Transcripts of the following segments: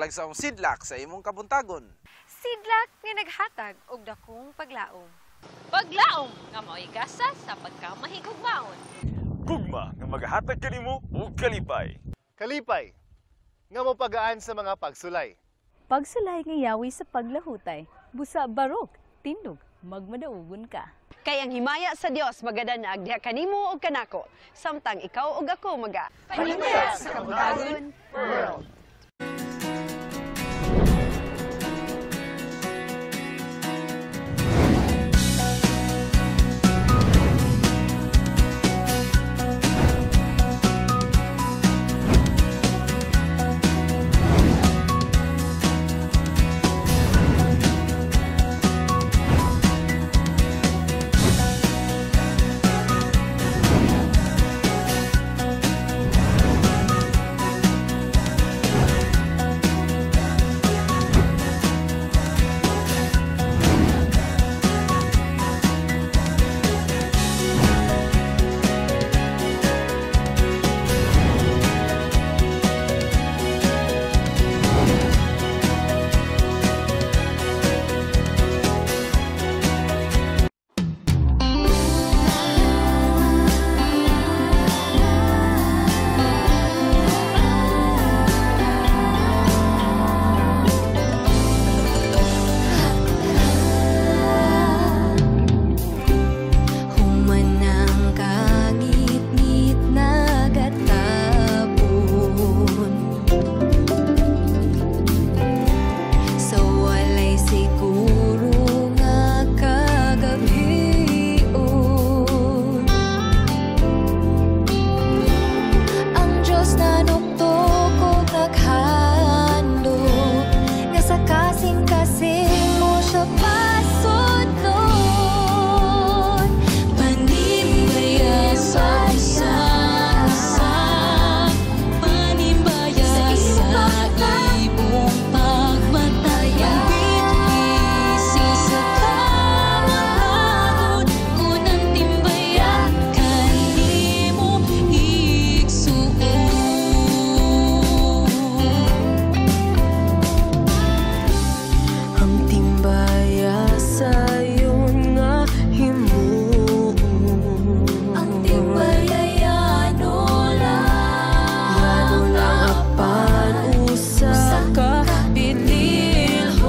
talagsaong sidlak sa imong kabuntagon. Sidlak nga naghatag og dakong paglaom. Paglaom nga mao'y gasa sa pagkamahigugmaon. Gugma nga magahatag kanimo og kalipay. Kalipay nga mopagaan sa mga pagsulay. Pagsulay nga yawi sa paglahutay, busa barok, tindog, magmadaugon ka. Kay ang himaya sa Dios magadanag diha kanimo ug kanako, samtang ikaw ug ako maga Panimbaya sa Kabuntagon World. Humanang kangitngit nagatapon sa walay siguro nga kagabion. Ang Diyos na nuktok og naghandom nga sa kasing-kasing mo siya pasudlon. Panimbaya sa isa, panimbaya sa imong pagmataya. Bitbisi sa kabuntagon, unang timbaya kanimo igsuon. Ang timbaya sayon nga himuon. Ang timbaya yano lang, Yano lang apan usa ka bililhon.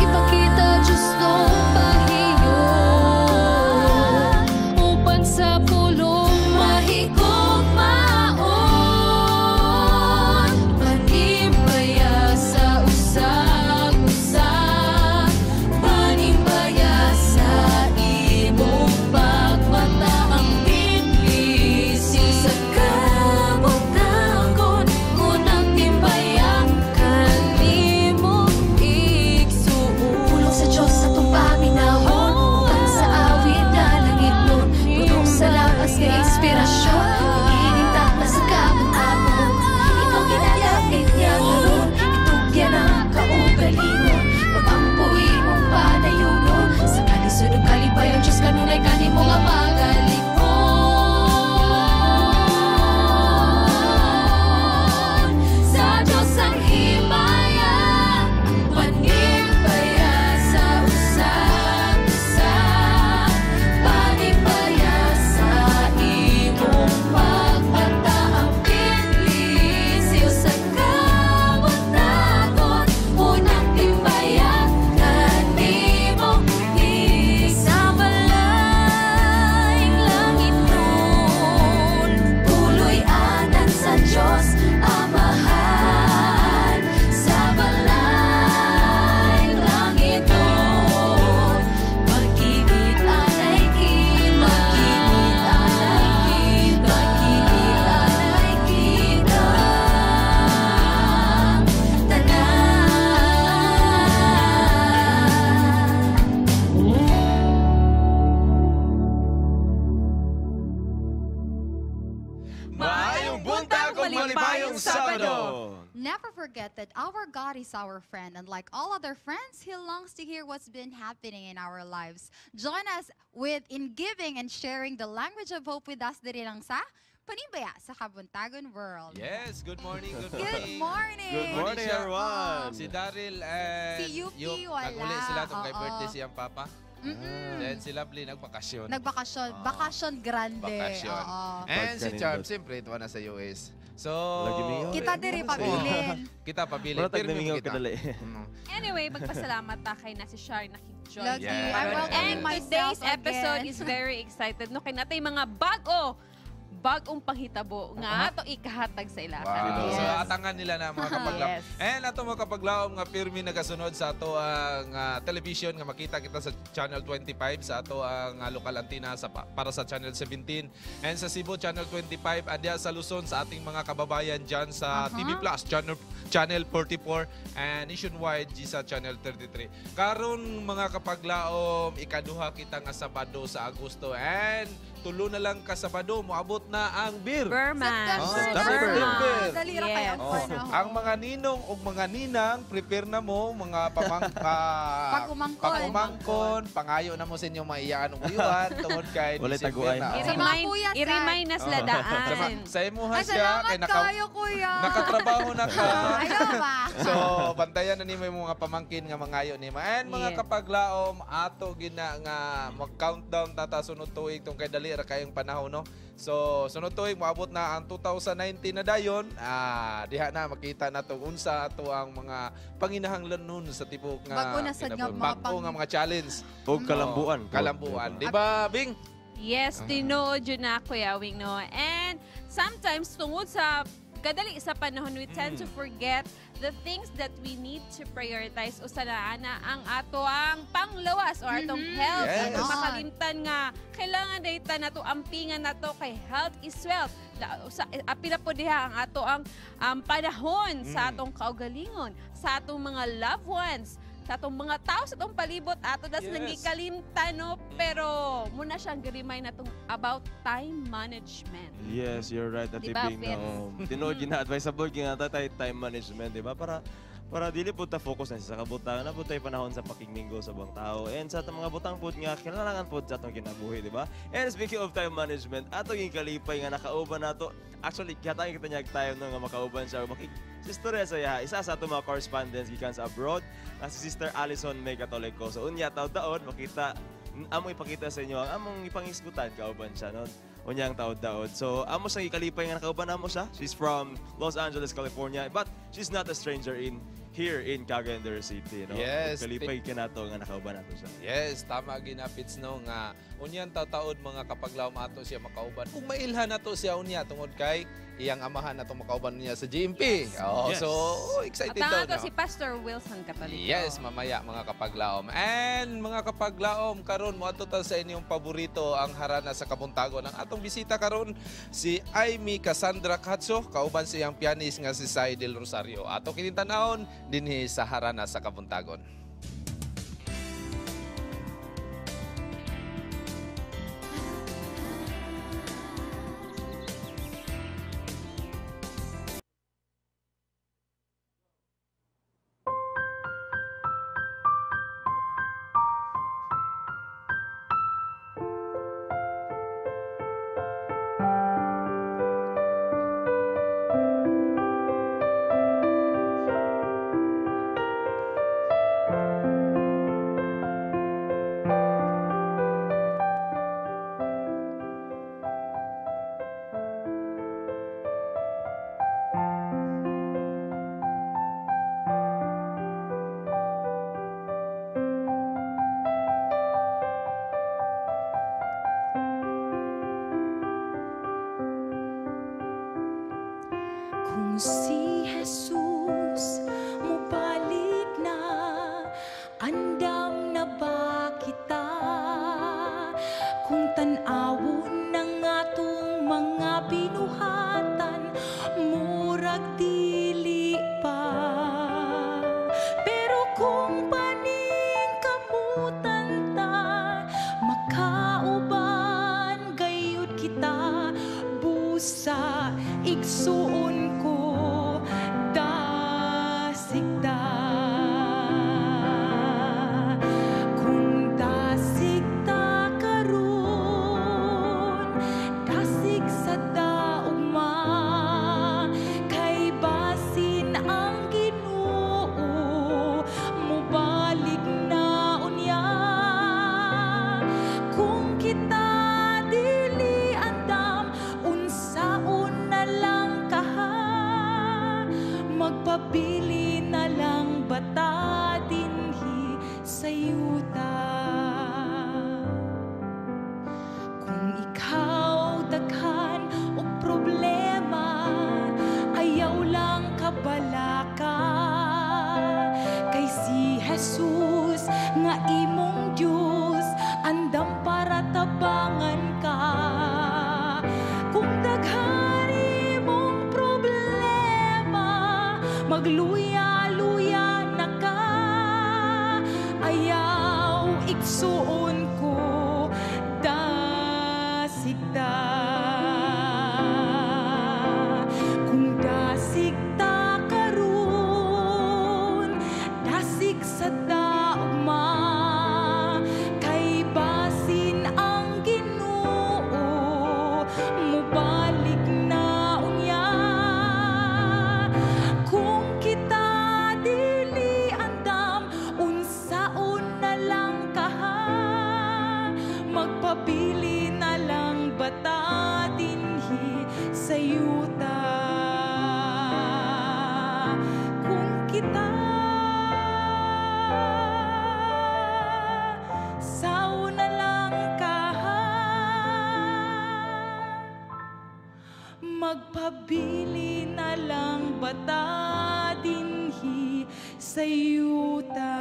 Ipakita Diyos nung pahiyon upan sa pulong mahigugmaon. Panimbaya sa usag-usa, panimbaya sa imong pagmata. Ang bitbisi sa kabuntagon, unang timbaya kanimo igsuon. Pulong sa Diyos sa atong paminawon, uban sa awit nga langit nun, puno sa lakas nga inspirasyon, ining takna sa kabuntagon. Ikaw kinalapit niya karon, itugyan ang kaugalingon, pag-ampo imong panayunon, sa kalisod ug kalipayon Diyos kanunay kanimo nga magalikon. Sa Diyos ang himaya, panimbaya sa usag-usa, panimbaya sa imong pagmata. Ang bitbisi sa kabuntagon, unang timbaya kanimo sa balayng langit nun. Puloy-anan sa Diyos Amahan, sa balayng langit nun. Magkikita-nay kita, magkikita-nay kita, magkikita-nay kita tanan. Maayong buntag ug malipayong Sabado. Never forget that our God is our friend, and like all other friends, He longs to hear what's been happening in our lives. Join us with in giving and sharing the language of hope with us diri lang sa Panibaya sa Kabuntagon World. Yes, good morning, good Good morning. morning. Good morning, siya. everyone. Si Daryl and Si Yuki, wala. Naguli sila tong kay Oo. birthday siyang papa. Then si Lovely nagbakasyon. Nagbakasyon. Oo. Bakasyon grande. Bakasyon. Oo. And si Pagkanindot. Charm, siyempre, ito na sa US. So, Lagi mingaw. Kita diri pabilin. Kita pabilin. Mura tag Pirmi mo namingaw kita. kadali. Anyway, magpasalamat ta kay na si Shar nakig-join. Lagi. Yes. I'm welcoming And myself today's episode again. is very excited. No, kay natay mga bagong panghitabo nga ato ikahatag sa ilahan. Wow. Yes. So atangan nila na mga kapaglaom. Yes. And ato mga kapaglaom nga pirmi nagasunod sa ato ang television nga makita kita sa Channel 25 sa ato ang lokal antenna sa para sa Channel 17 and sa Cebu Channel 25 andya sa Luzon sa ating mga kababayan diyan sa TV Plus Channel 44 and nationwide sa Channel 33. Karon mga kapaglaom ikaduha kita nga Sabado sa Agosto and tulo na lang ka Sabado moabot na ang beer. Burman. September. September. September. Dali ra kayo ang Yes. Oh, panahon. ang mga ninong ug mga ninang, prepare na mo mga Pag-umangkon. Pag-umangkon, pangayo na mo sa inyong maiyaan ug uyuan tungod kay Walay December taguan. na. Sa mga I-remind, kuya, sad. i-remind na sila Oh. daan. Sa imuha Ay, siya salamat kay kayo, kuya. nakatrabaho na ka. Ayaw ba? So, bantayan na nimo yung mga pamangkin nga mangayo nimo. And mga Yes. kapaglaom, ato gina nga mag-countdown tata sunod tuig tong kay dali ra kayong panahon no. So, sunod tuig moabot na ang 2019 na dayon. Diha na makita na to unsa ato ang mga panginahanglanon sa tibok nga Bag-o na sad nga kinabuhi. mga Bag-o nga mga challenge. Ug kalambuan. Oh, kalambuan. Di ba, Bing? Yes, tinuod yun na, Kuya Wing, no? And sometimes, tungod sa kadali sa panahon, we tend to forget the things that we need to prioritize. Usa na ana ang ato ang panglawas or atong health. Yes. Atong makalimtan nga kailangan dayta nato ampingan nato kay health is wealth. Apila po diha ang ato ang panahon sa atong kaugalingon, sa atong mga loved ones, sa atong mga tao sa atong palibot ato das Yes. nangikalimtan no, pero muna siyang gi-remind natong about time management. Yes, you're right, Ate Diba, Bing. Fitz? No. Tinuod gina-advisable gina tayo time management, di ba? Para dili po ta focus na sa kabutang na po tayo panahon sa pakigminggo sa buong tao and sa atong mga butang po nga kailangan po sa atong kinabuhi, di ba? And speaking of time management, atong kalipay nga nakauban nato. Actually, gihatag kita niya time no nga makauban siya makig Sister sa iya, isa sa atong mga correspondents gikan sa abroad, nga si Sister Allison May Catolico. So unya taud-taon makita amo ipakita sa inyo ang among ipangisgutan kauban siya no. Unyang taod-taod. So, amo siyang ikalipay nga nakauban amo siya. She's from Los Angeles, California, but she's not a stranger in here in Cagayan de Oro City, no? Yes. Kalipay ka nato nga nakauban nato siya. Yes, tama ginapits no nga unyan tataod mga kapaglaom ato siya makauban. Kung mailhan nato siya unya tungod kay iyang amahan nato makauban niya sa GMP. Oh, Yes. so excited At daw ang ato no? si Pastor Wilson Catolico. Yes, mamaya mga kapaglaom. And mga kapaglaom, karon moadto ta sa inyong paborito ang harana sa Kabuntagon. Ang atong bisita karon si Aimee Cassandra Katso, kauban sa iyang pianist nga si Sai Del Rosario. Ato kining tan-awon dinhi sa harana sa Kabuntagon. Kung si Jesus mobalik na, andam na ba kita? Kung tan-awon ng atong mga binuhatan, murag dili pa. Pero kung paningkamutan ta, makauban gayud kita, busa igsuon ko dasigta. Kung dasigta karon, dasig sa daon. Nga imong Diyos andam para tabangan ka. Kung daghan imong problema, magluya-luya na ka. Ayaw igsuon ko, dasig ta. Kung dasig ta karon, dasig sa ugma, kay basin ang Ginoo mubalik na unya. Kung kita dili andam, unsaon na lang kaha, magpabili na lang bata dinhi sa yuta. Kung kita sao na lang kaha, magpabili na lang bata dinhi sa yuta.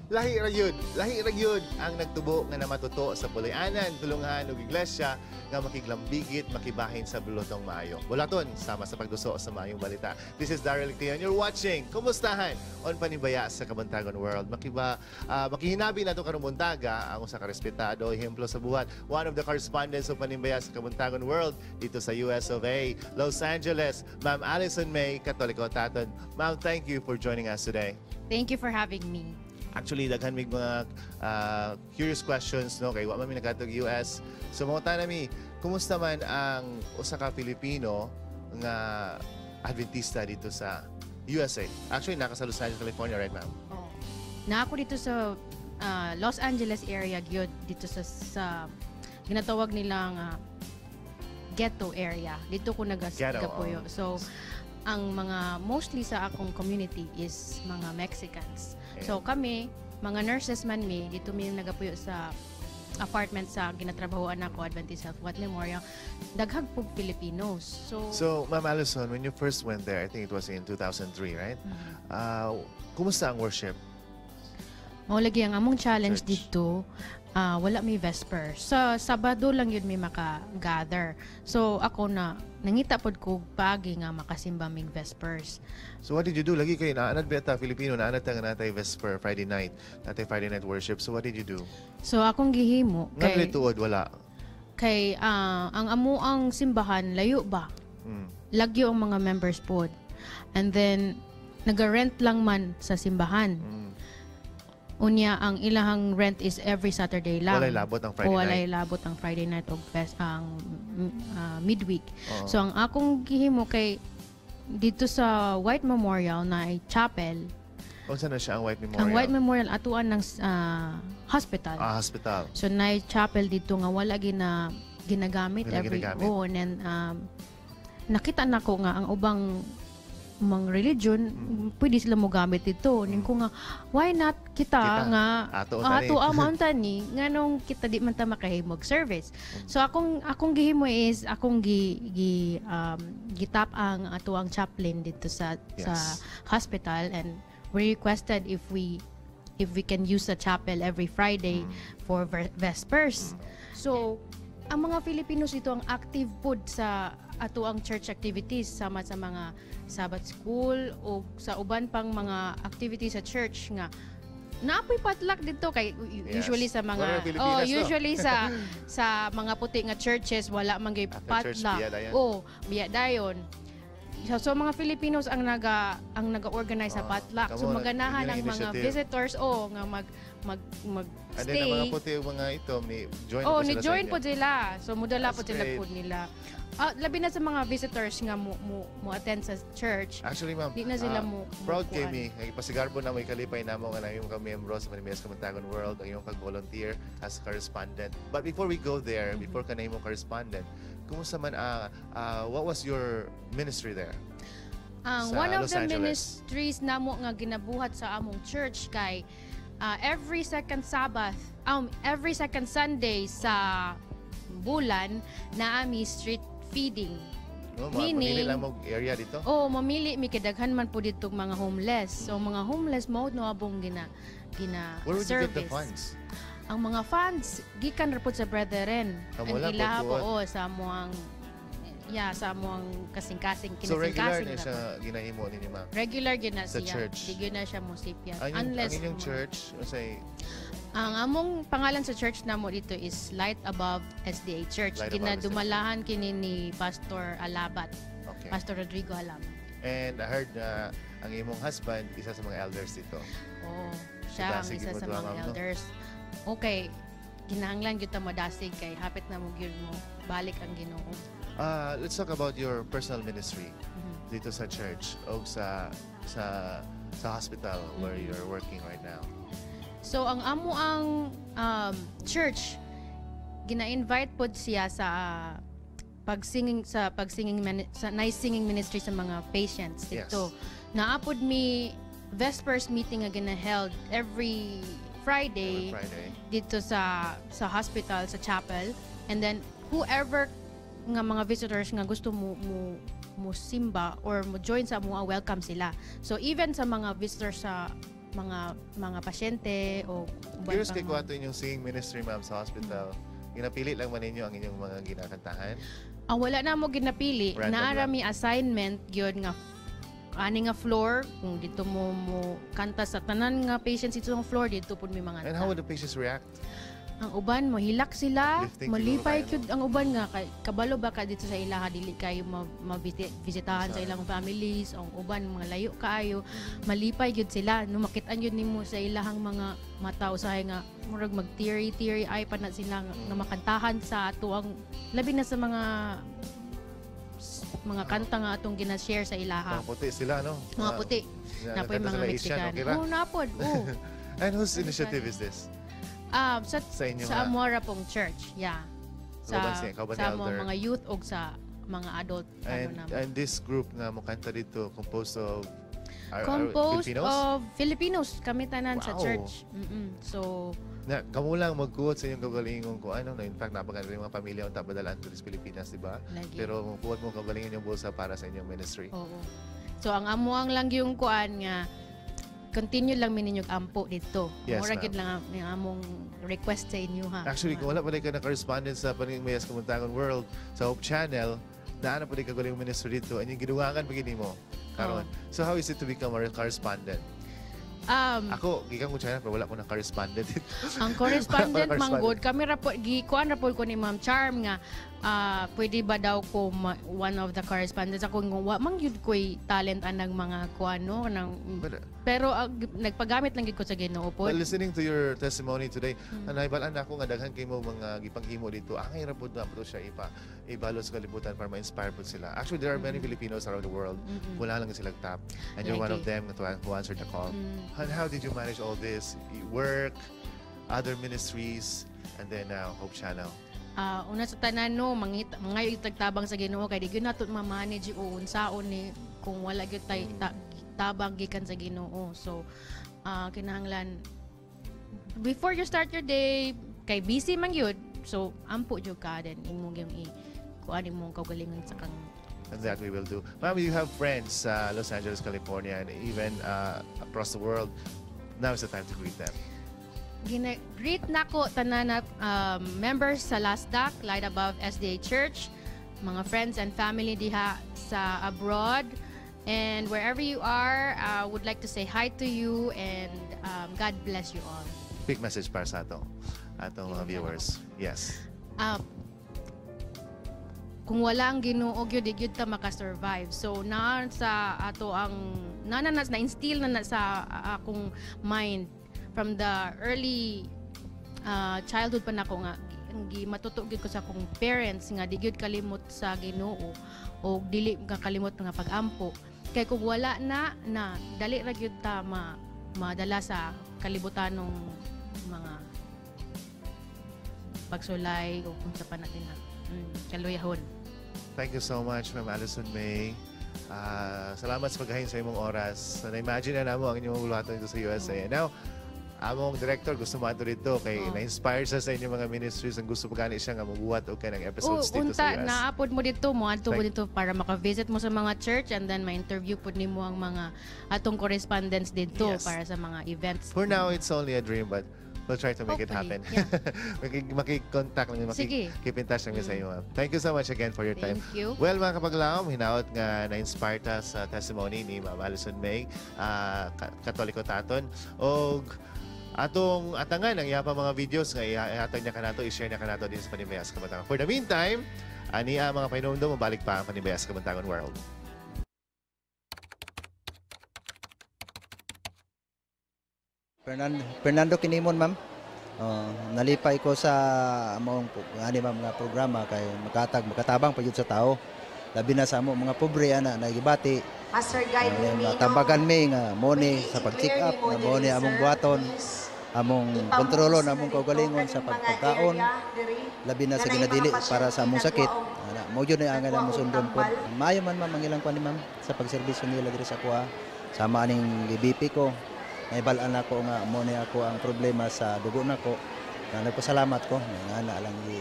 Lahi ra yun, lahi ra yun ang nagtubo nga namatuto sa pulayanan, tulungan ug iglesia nga makiglambigit, makibahin sa bulotong maayo. Bulaton, sama sa pagduso sa maayong balita. This is Daryl Tion. You're watching Kumustahan on Panimbaya sa Kabuntagon World. Makihinabi nato karong buntaga ang usa ka respetado ehemplo sa buhat. One of the correspondents of Panimbaya sa Kabuntagon World dito sa US of A, Los Angeles, Ma'am Allison May Katoliko Taton. Ma'am, thank you for joining us today. Thank you for having me. Actually, daghan mig mga curious questions, no, kay wa man mi nagkadtog US. So mangutana mi, kumusta man ang usa ka Pilipino nga Adventista dito sa USA? Actually, naka sa Los Angeles, California, right, ma'am? Oh. Na ako dito sa Los Angeles area gyud, dito sa ginatawag nilang ghetto area. Dito ko Ghetto, nagapuyo. oh. So ang mga mostly sa akong community is mga Mexicans. So kami, mga nurses man mi, dito mi nagapuyo sa apartment sa ginatrabahoan nako, Adventist Health White Memorial, daghag pug Filipinos. So, So, Ma'am Allison, when you first went there, I think it was in 2003, right? Kumusta ang worship? Mao lagi ang among challenge Church. dito, wala may vesper. Sa Sabado lang yun may maka-gather. So ako na nangita pod ko pagi nga makasimba mig vespers. So what did you do? Lagi kay naanad beta Filipino, naanad ta nga natay vesper Friday night, natay Friday night worship. So what did you do? So akong gihimo Nga kay tuod wala. kay ang amo ang simbahan layo ba? Lagyo ang mga members pod. And then naga-rent lang man sa simbahan. Unya ang ilahang rent is every Saturday lang. Walay labot ang Friday O walay night. labot ang Friday night og ang midweek. Oo. So ang akong gihimo kay dito sa White Memorial na ay chapel. Unsa na siya ang White Memorial? Ang White Memorial atuan ng hospital. Ah, hospital. So na chapel dito nga wala ginagamit Wala every ginagamit. oh, and then nakita nako nga ang ubang mga religion pwede sila mo gamit ito. Ning ko nga why not kita, Kita. nga Ato tani. ato amo tani nganong kita di man ta makahimog service. So akong gihimo is akong gi, gi gitap ang ato ang chaplain dito sa hospital, and we requested if we can use the chapel every Friday for vespers. So ang mga Filipinos dito ang active pod sa ato ang church activities sama sa mga Sabbath school o sa uban pang mga activities sa church nga naapoy potluck dito kay usually sa mga Wala na Pilipinas, oh, no? usually sa mga puti nga churches wala man gyud After church, potluck. biya dayon. Oh, biya dayon. So mga Filipinos ang naga-organize sa potluck. So kamo, maganahan yun ang ang mga initiative. visitors oh nga mag mag mag And then ang mga stay. puti mga itom ni join Oh, po sila ni sa join inyo. po sila. So mudala po That's sila great. po nila. Labi na sa mga visitors nga mo attend sa church. Actually, ma'am, di na sila mo proud kuan. kay mi. Nagpasigarbo na may kalipay namo nga nami mga miyembro sa Panimbaya sa Kabuntagon World ang iyong pag-volunteer as correspondent. But before we go there, before ka na imong correspondent, kumusta man what was your ministry there? Ang Sa one of Los the Angeles. ministries namo nga ginabuhat sa among church kay Every second Sabbath, every second Sunday sa bulan naa mi street feeding. No, mamili lang mo area dito. Oh, mamili mi kay daghan man po dito mga homeless. So mga homeless mao no abong gina Where would you get the service. Funds? Ang mga funds gikan ra pud sa brethren. Kamo Ang lang ilaha po po tuod. oh, sa amoang yeah, sa amoang kasing-kasing So regular kinasing-kasing na ra siya po. ginahimo ninyo, ma'am? Regular gyud na Sa siya. church. Di gyud na siya mosipya. Ang inyong church, say, Ang among pangalan sa church namo dito is Light Above SDA Church. Light Above Ginadumalahan kini ni Pastor Alabat. Okay. Pastor Rodrigo Alabat. And I heard na ang imong husband, isa sa mga elders dito. Oh, siya ang Dasig isa mo sa duha, mga ma'am, no? elders. Okay, kinahanglan gyud ta madasig kay hapit na mo gyud mo balik ang Ginoo. Let's talk about your personal ministry dito sa church o sa hospital where you're working right now. So ang amo ang church gina-invite pod siya sa pag-singing sa pag-singing sa nice singing ministry sa mga patients dito. Naa pod mi Vespers meeting nga gina-held every Friday, Every Friday. Dito sa hospital, sa chapel, and then whoever nga mga visitors nga gusto mo simba or mo join sa amo, welcome sila. So even sa mga visitors, sa mga pasyente o uban Curious pang kay kuwato inyong singing ministry, ma'am, sa hospital. Ginapili lang man ninyo ang inyong mga ginakantahan? Ang wala na mo ginapili, Random naa ra lang. mi assignment gyud nga ani nga floor, kung dito mo mo kanta sa tanan nga patients dito nga floor, dito pud mi mga And how would the patients react? Ang uban mohilak sila, Uplifting malipay siguro. gyud ang uban nga kay kabalo ba ka dito sa ilaha dili kayo mabisitahan sa ilang families, ang uban mga layo kaayo, malipay gyud sila no makit-an gyud nimo sa ilahang mga mata usahay nga murag mag teary teary eye pa na sila nga makantahan sa atuang labi na sa mga kanta nga atong gina-share sa ilaha. Mga puti sila, no? Mga puti. Napoy Nagkanta mga sila Asian, Mexican. okay ra? Oh, napod. Oh. And whose initiative is this? Sa, Sa inyo sa nga? Amora pong church. Yeah. Sa, Kauban siya, kauban ni sa among elder. mga youth o sa mga adult. And, ano naman. and this group nga mokanta dito composed of are Composed Filipinos? of Filipinos. Kami tanan sa church. So, Na, kamo lang magkuot sa inyong kagalingon ko. Ano, na in fact, napakaganda yung mga pamilya ang tabadalan dito sa Pilipinas, di ba? Lagi. Pero kuot mo kagalingon yung bulsa para sa inyong ministry. Oo. So, ang amuang lang yung kuan nga, continue lang mi ninyong ampo dito. Yes, Mura ma'am. gyud lang ang among request sa inyo ha. Actually, kung wala pa ka na correspondent sa Paningmayas Kamuntagon World sa Hope Channel, naa na pa kagaling ministry dito and yung gidugangan pa gini mo karon. So how is it to become a correspondent? Ako, gikan ko China pero wala ko na correspondent dito. Ang correspondent Wala ko na man gud kami ra po gikuan ra po ko ni Ma'am Charm nga pwede ba daw ko one of the correspondents. Ako nga wa man gyud ko'y talent anang mga kuan no nang pero nagpagamit lang gyud ko sa Ginoo po. But listening to your testimony today, mm, ako nga daghan kay mo mga gipanghimo dito. Angay ra pud na po siya ipa ibalo sa kalibutan para ma-inspire pud sila. Actually, there are many Filipinos around the world. Wala lang sila tap. And you're one of Lagi. Them who answered the call. And how did you manage all this? You work, other ministries, and then now Hope Channel. Una sa tanan no, mangita mangayo tagtabang sa Ginoo kay di gyud nato ma-manage o unsaon ni kung wala gyud tay tabang gikan sa Ginoo. So kinahanglan before you start your day kay busy man gyud. So ampo jud ka then imong yung i kuan imong kaugalingon sa kang And that we will do. Ma'am, you have friends sa Los Angeles, California, and even across the world. Now is the time to greet them. Gina greet nako tanan na members sa LASDAC, Light Above SDA Church, mga friends and family diha sa abroad, and wherever you are, would like to say hi to you and God bless you all. Big message para sa atong mga viewers. Yes. Kung wala ang Ginoo gyud, di gyud ta makasurvive. So naa sa ato ang na na instill na sa akong mind from the early childhood pa nako nga ang gi matuto gyud ko sa akong parents nga di gyud kalimot sa Ginoo o dili ka kalimot nga pag-ampo kay kung wala na na dali ra gyud ta ma madala sa kalibutanong mga pagsulay o kung sa pa natin na kaluyahon. Thank you so much, Ma'am Alison May. Salamat sa paghahin sa imong oras. So, na-imagine na namo ang inyong buluhaton dito sa USA. And now, Among director gusto mo dito kay na-inspire siya sa inyong mga ministries ang gusto pa gani siya nga mabuhat og kanang episodes dito unta, sa US. Naapod mo dito mo adto mo dito para maka-visit mo sa mga church and then ma-interview pud nimo ang mga atong correspondents dito para sa mga events. For now, it's only a dream, but we'll try to make it happen. Hopefully, Maki-contact lang, Sige. Maki-keep in touch lang sa iyo, ma'am. Thank you so much again for your time. Thank you. Well, mga kapaglaom, hinaot nga na-inspire ta sa testimony ni Ma'am Alison May, Katoliko Taton, og atong atangan ang iya pa mga videos nga ihatag niya kanato, i-share niya kanato din sa Panimbayas Kabuntagon. For the meantime, ani ang mga pahinumdom, mabalik pa ang Panimbayas Kabuntagon World. Fernando Kinimon, ma'am. Nalipay ko sa among ani ma'am nga programa kay makatag makatabang pa jud sa tao. Labi na sa amo mga pobre ana nagibati. Master Guide Lumino. Tambagan mi nga mo ni sa pag-check up, nga mo ni among buhaton, among kontrolon among kaugalingon sa pagpagkaon. Labi na sa ginadili para sa among sakit. Ana, mo jud ni ang among sundon pod. Maayo man ma'am ang ilang kuan ni ma'am sa pagserbisyo nila diri sa kuha. Sama aning BP ko. Naibal-an ako nga mo ni ako ang problema sa dugo nako. Na nagpasalamat ko nga na lang gi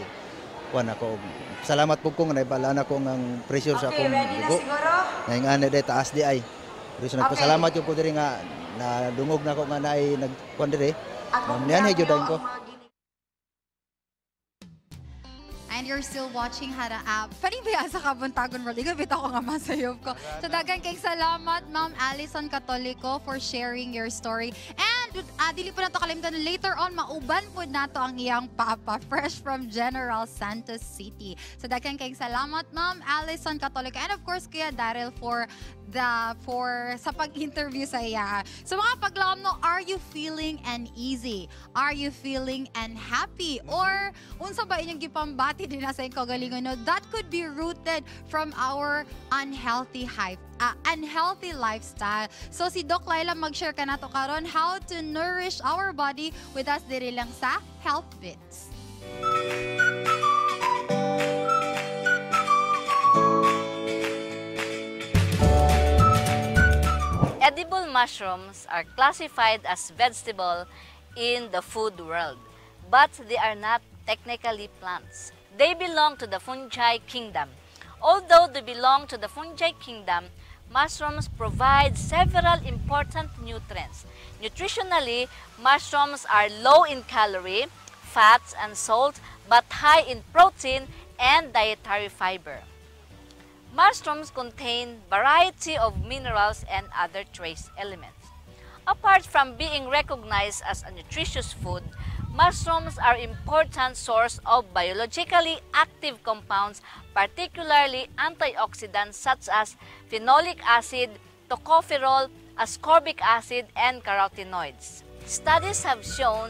kuan ako. Salamat po ko nga naibal-an ako ng pressure sa Okay, akong ready na dugo. siguro? Nga ana day taas di ay. Pero so nagpasalamat jud ko diri nga nadungog nako nga naay nagkuan diri. Akong Ma'am, niyan jud grabyo ko. ang mga And you're still watching Hara App. Panibaya sa Kabuntagon World. Ikaw, bitaw ko nga masayop ko. So, dagan kay salamat, Ma'am Alison Catolico, for sharing your story. And, dili po nato kalimtan, later on, mauban po nato ang iyang papa, fresh from General Santos City. So, dagan kay salamat, Ma'am Alison Catolico. And of course, Kuya Daryl for sa pag-interview sa iya. So mga paglaom no, are you feeling uneasy? Are you feeling unhappy? Or unsa ba inyong gipambati din sa inyong kaugalingon no? That could be rooted from our unhealthy lifestyle. So si Doc Laila mag-share ka nato karon how to nourish our body with us diri lang sa Health Bits. Edible mushrooms are classified as vegetable in the food world, but they are not technically plants. They belong to the fungi kingdom. Although they belong to the fungi kingdom, mushrooms provide several important nutrients. Nutritionally, mushrooms are low in calorie, fats, and salt, but high in protein and dietary fiber. Mushrooms contain variety of minerals and other trace elements. Apart from being recognized as a nutritious food, mushrooms are important source of biologically active compounds, particularly antioxidants such as phenolic acid, tocopherol, ascorbic acid, and carotenoids. Studies have shown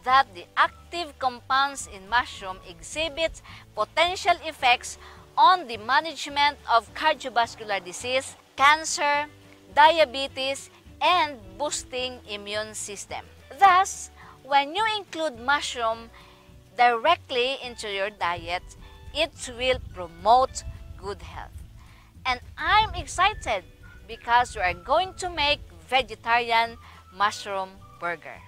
that the active compounds in mushroom exhibit potential effects on the management of cardiovascular disease, cancer, diabetes, and boosting immune system. Thus, when you include mushroom directly into your diet, it will promote good health. And I'm excited because we are going to make vegetarian mushroom burger.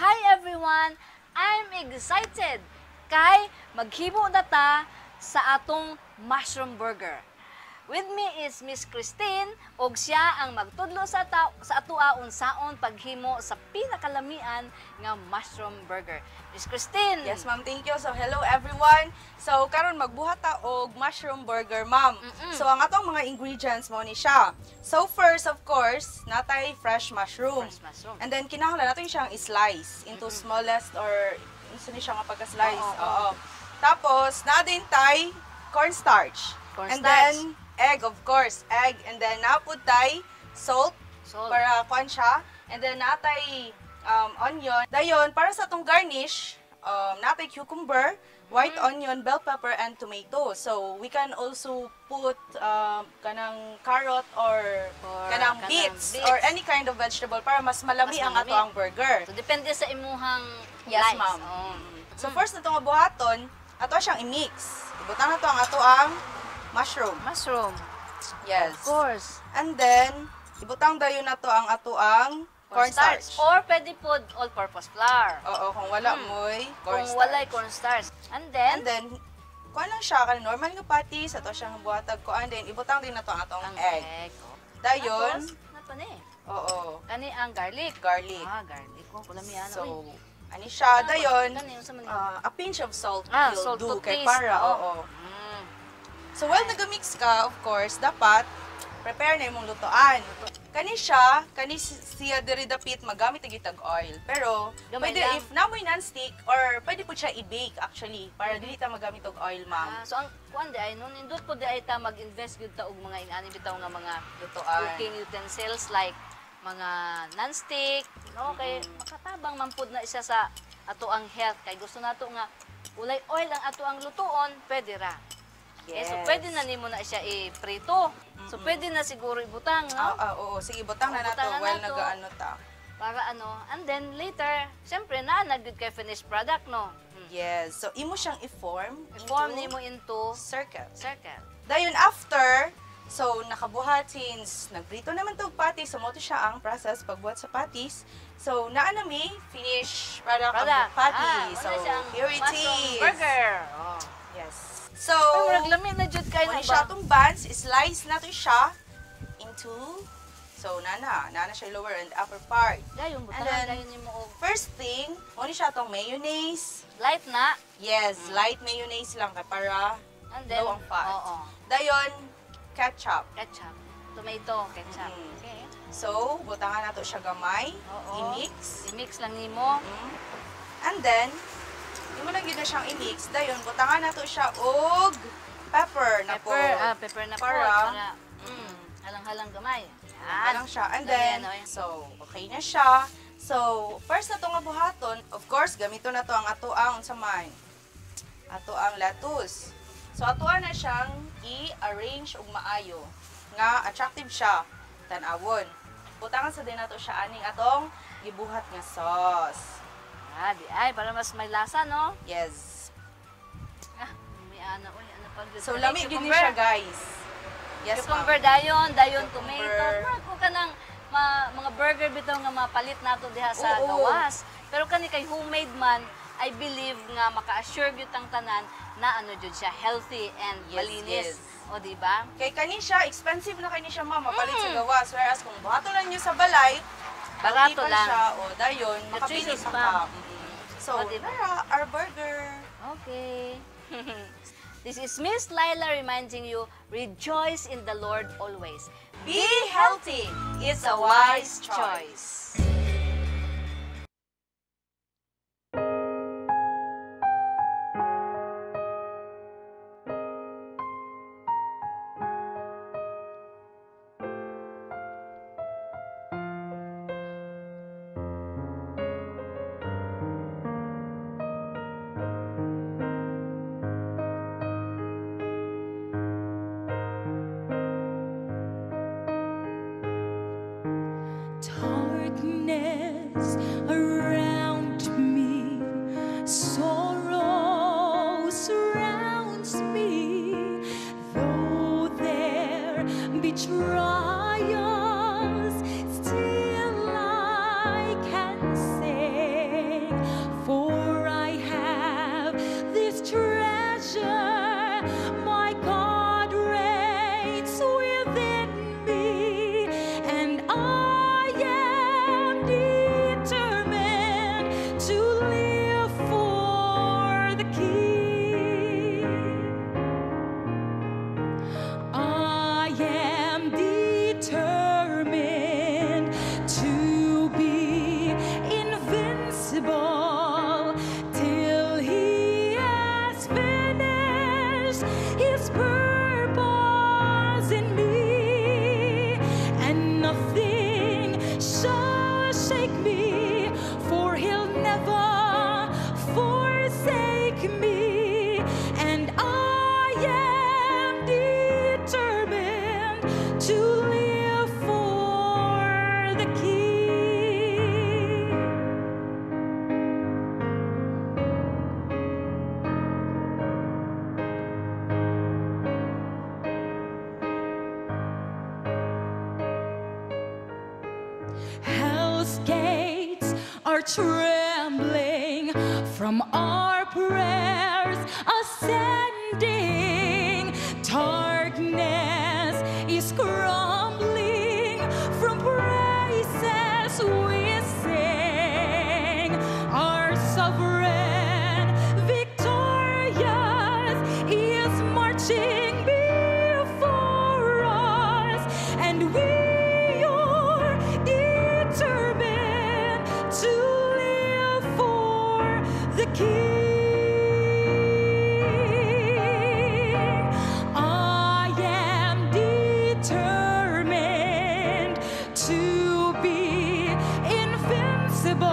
Hi everyone! I'm excited kay maghimo na ta sa atong mushroom burger. With me is Miss Christine ug siya ang magtudlo sa atoa unsaon paghimo sa pinakalamian nga mushroom burger. Miss Christine. Yes, ma'am. Thank you. So, hello everyone. So, karon magbuhat ta og mushroom burger, ma'am. So, ang atong mga ingredients mao ni siya. So, first, of course, natay fresh mushroom. Fresh mushroom. And then, kinahanglan nato siyang i-slice into smallest or unsa ni siya nga pagka-slice. Oo, Oo. Tapos, naa din tay cornstarch. Cornstarch. And then, egg, of course. Egg. And then, napud tay salt, Salt. para kuan siya. And then, natay onion. Dayon, para sa atong garnish, natay cucumber, white onion, bell pepper, and tomato. So, we can also put kanang carrot or kanang kanang beets beets. or any kind of vegetable para mas malami Mas ang malami. ato ang burger. So, depende sa imuhang Yes, likes. ma'am. Oh. So, first na itong buhaton, ato siyang i-mix. Ibutang na to ang ato ang mushroom. Mushroom. Yes. Of course. And then, ibutang dayon na to ang ato ang Cornstarch. Or pwede po all-purpose flour. Oo, kung wala mo'y Kung cornstarch. walay cornstarch. And then? And then, kuan lang siya, kanang normal nga patties, ato siyang buhatag kuan, then ibutang din nato ang atong egg. Egg. Dayon, Tapos, nato ni. Oo. Kani ang garlic. Garlic. Ah, garlic. Oh, kulami ana. So, uy. ani siya, dayon, Kani, unsa man ni? a pinch of salt Ah, will salt do to kay taste, para, oo. oo. So, while nagamix ka, of course, dapat prepare na imong lutuan. Kani siya, kani siya diri dapit magamit og itag oil. Pero Gamay pwede lang. if namoy non-stick or pwede po siya i-bake actually para dili ta magamit og oil, ma'am. Ah, so ang kuan di ay nun indot po di ay ta mag-invest gyud ta og mga inani bitaw nga mga Lutuan. cooking utensils like mga non-stick, no, kay makatabang man pud na siya sa ato ang health kay gusto nato nga walay oil ang ato ang lutuon, pwede ra. Okay, so Yes. pwede na nimo na siya i-prito. So pwede na siguro ibutang, no? Ah, ah, oo, sige butang na Oo, nato butang na while nato. nagaano ta. Para ano, and then later, syempre naa na gyud kay finished product, no? Yes. So imo siyang i-form. I-form into nimo into circle. Circle. Dayon after, so nakabuhat since nagprito naman tog patties, so mo to siya ang process pagbuhat sa patties. So naa na mi finish product, of the Product. patty. Ah, So wala siyang here it mushroom is. burger. Oh. Yes. So, Ay, murag lami na jud kay muna na siya ba? atong buns, slice na to siya into, so nana siya lower and upper part. Dayon And butangan then, dayon nimo og first thing, muna siya atong mayonnaise. Light na. Yes, light mayonnaise lang kay para And then, low ang fat. oo. Dayon, ketchup. Ketchup. Tomato, ketchup. Okay. So, butangan nato siya gamay. Oo. I-mix. I-mix lang nimo. And then, imo lang gyud na siyang i-mix. Dayon, butangan nato siya og pepper na Pepper, pod. ah, pepper na pod. Para, Para, halang-halang gamay. Yan. Halang siya. And Lami then, yan, oy. so, okay na siya. So, first na to nga buhaton, of course, gamito na to ang atoang unsa man. Ato ang lettuce. So, atoa na siyang i-arrange og maayo nga attractive siya tan-awon. Butangan sa din nato siya aning atong gibuhat nga sauce. Ah, di ay, para mas may lasa, no? Yes. Ah, may ana, oy, ano pa. So, lami gyud ni siya, guys. Yes, Cucumber ma'am. dayon, dayon Cucumber. tomato. Murag ko kanang mga burger bitaw nga mapalit nato diha sa Oo. gawas. Pero kani kay homemade man, I believe nga maka-assure gyud tang tanan na ano jud siya, healthy and Yes, malinis. yes. O di ba? Kay kani siya, expensive na kani siya, ma'am, mapalit sa gawas. Whereas kung buhaton lang niyo sa balay, Barato healthy pa lang. siya, o dayon, makapili Nutritious pa pa. ka. So, O, di ba? nara, our burger. Okay. This is Miss Laila reminding you, rejoice in the Lord always. Be healthy. It's a wise choice. Darkness. trembling from our prayers ascending. Darkness is crumbling from praises we sing. Our sovereign victorious is marching before us, and we are determined to live for the King. I am determined to be invincible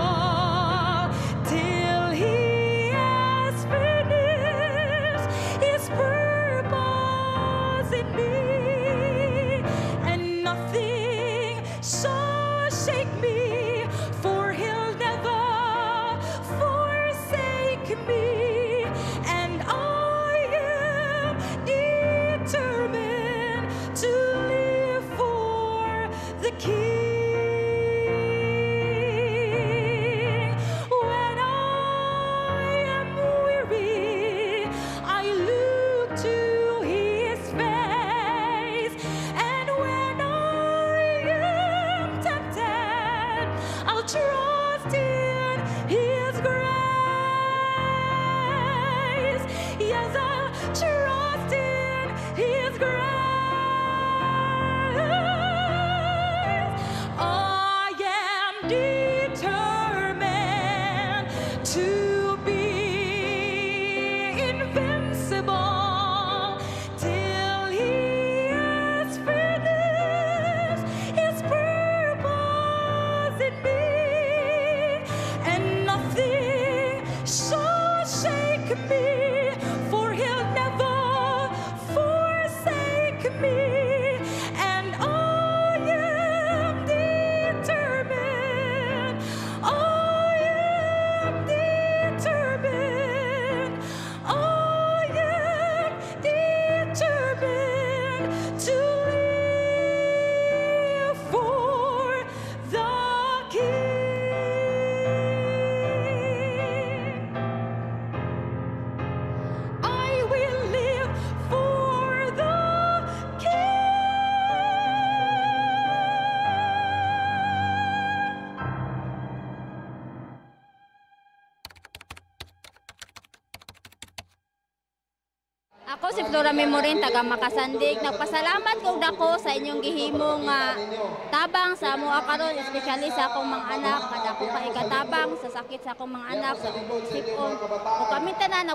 till He has finished His purpose in me, and nothing shall shake me, for He'll never forsake me, and I am determined to live for the King. When I am weary, I look to His face, and when I am tempted, I'll trust in His grace. Yes, I'll trust in His grace. I am determined to be invincible till He has finished His purpose in me, and nothing shall shake me, for He'll never forsake me, and I am determined. I am determined. I am determined to live for the King. I will live for the King. Ako si Flora Memorin, taga Makasandig. Nagpasalamat kog dako sa inyong gihimo nga tabang sa amoa karon, especially sa akong mga anak, kada ako kaikatabang sa sakit sa akong mga anak sa ubog sipon. O kami tanan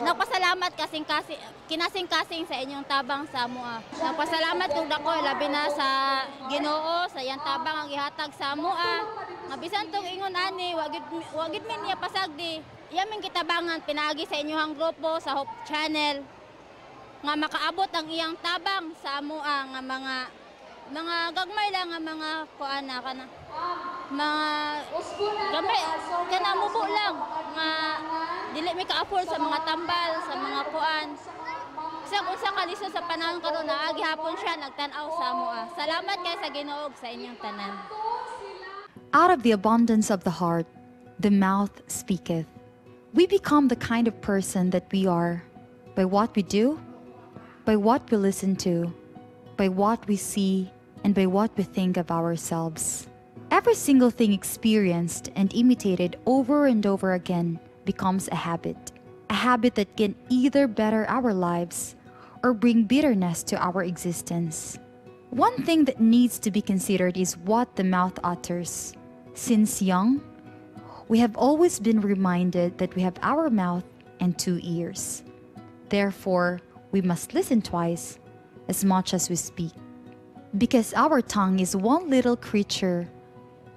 nagpasalamat kasing-kasing, kinasing-kasing sa inyong tabang sa amoa. Nagpasalamat kog dako labi na sa Ginoo sa iyang tabang ang gihatag sa amoa. Nga bisan tong ingon ani, wa gid mi niya pasagdi. Iya ming kitabangan pinaagi sa inyong grupo sa Hope Channel nga makaabot ang iyang tabang sa amoa nga mga gagmay lang nga mga kuan na kana mga gamay kana mubo lang nga dili mi ka-afford sa mga tambal sa mga kuan. Sa unsa ka lisod sa panahon karon naagi hapon siya nagtan-aw sa amoa. Salamat kay sa Ginoo sa inyong tanan. Out of the abundance of the heart, the mouth speaketh. We become the kind of person that we are by what we do, by what we listen to, by what we see, and by what we think of ourselves. Every single thing experienced and imitated over and over again becomes a habit that can either better our lives or bring bitterness to our existence. One thing that needs to be considered is what the mouth utters. Since young, we have always been reminded that we have our mouth and two ears. Therefore, we must listen twice as much as we speak. Because our tongue is one little creature,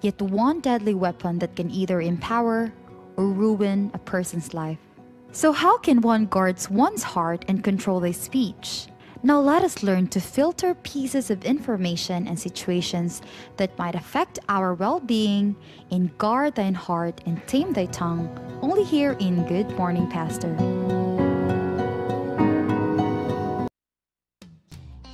yet one deadly weapon that can either empower or ruin a person's life. So how can one guard one's heart and control their speech? Now let us learn to filter pieces of information and situations that might affect our well-being in Guard Thine Heart and Tame Thy Tongue, only here in Good Morning Pastor.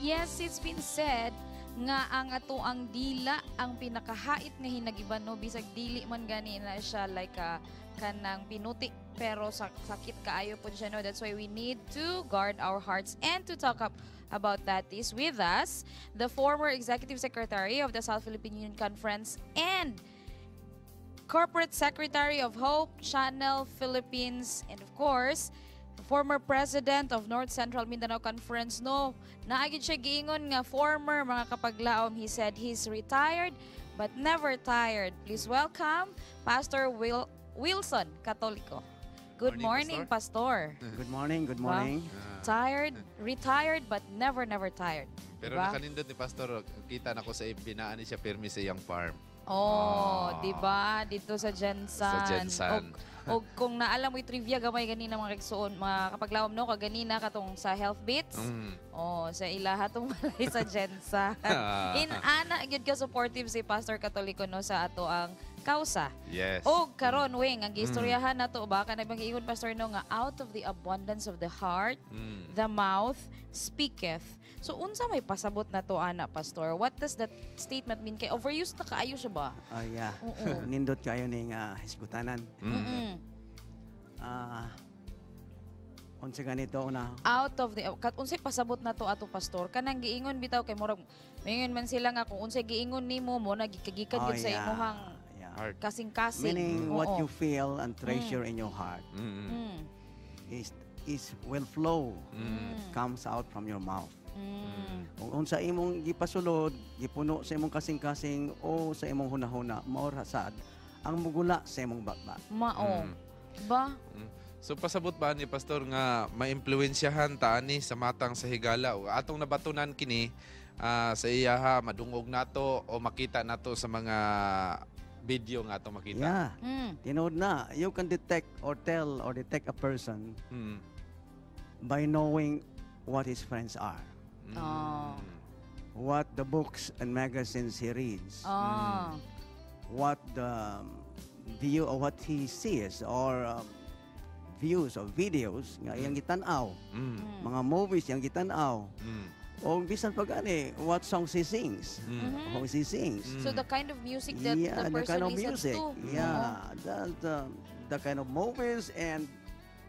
Yes, it's been said Nga ang ato ang dila ang pinakahait nga hinagiban, no, bisag dili man gani na siya like a kanang pinuti, pero sakit kaayo po siya, no. That's why we need to guard our hearts, and to talk up about that is with us the former executive secretary of the South Philippine Union Conference and corporate secretary of Hope Channel Philippines, and of course former president of North Central Mindanao Conference, no. Naa gyud siya giingon nga former, mga kapaglaom. He said he's retired but never tired. Please welcome Pastor Will Wilson Catolico. Good morning, Pastor. Good morning, good morning. Tired, retired but never, never tired. Pero Diba? Nakanindot ni Pastor, kita na ko sa FB naa ni siya pirmi sa iyang farm. Oh, di ba? Dito sa GenSan. Sa GenSan. Og kung naalam mo trivia gamay ganina, mga kaigsuon, mga kapaglaom, no, kaganina katong sa Health Beats. Oh, sa ilaha tong balay sa GenSan. In-ana gyud ka supportive si Pastor Katoliko, no, sa ato ang kausa. Og karon, wing ang giistoryahan nato ba kanang bang giingon, Pastor, no, nga out of the abundance of the heart the mouth speaketh. So unsa may pasabot na to ana, Pastor? What does that statement mean? Kay overused na kaayo siya ba? Oh, yeah. Oo. Nindot kayo ning hisgutanan. Unsa ganito una? Out of the kat unsay pasabot na to ato, Pastor? Kanang giingon bitaw kay murag maingon man sila nga kung unsay giingon nimo mo nagikagikan gyud sa imong kasing-kasing. Meaning what you feel and treasure in your heart is will flow, comes out from your mouth. Kung unsa imong gipasulod, gipuno sa imong kasing-kasing o sa imong hunahuna, mao ra sad ang mugula sa imong baba. Mao. Ba? So pasabot ba ni Pastor nga maimpluwensyahan ta ani sa matang sa higala o atong nabatunan kini sa iyaha, madungog nato o makita nato sa mga video nga atong makita? Yeah. Tinuod na, you can detect or tell or detect a person by knowing what his friends are. What the books and magazines he reads. What the view or what he sees or views or videos nga iyang gitan-aw. Mga movies iyang gitan-aw. O bisan pa gani, what songs he sings. How he sings. So the kind of music that Yeah, the the person kind of listens music. to. Yeah, the kind of movies and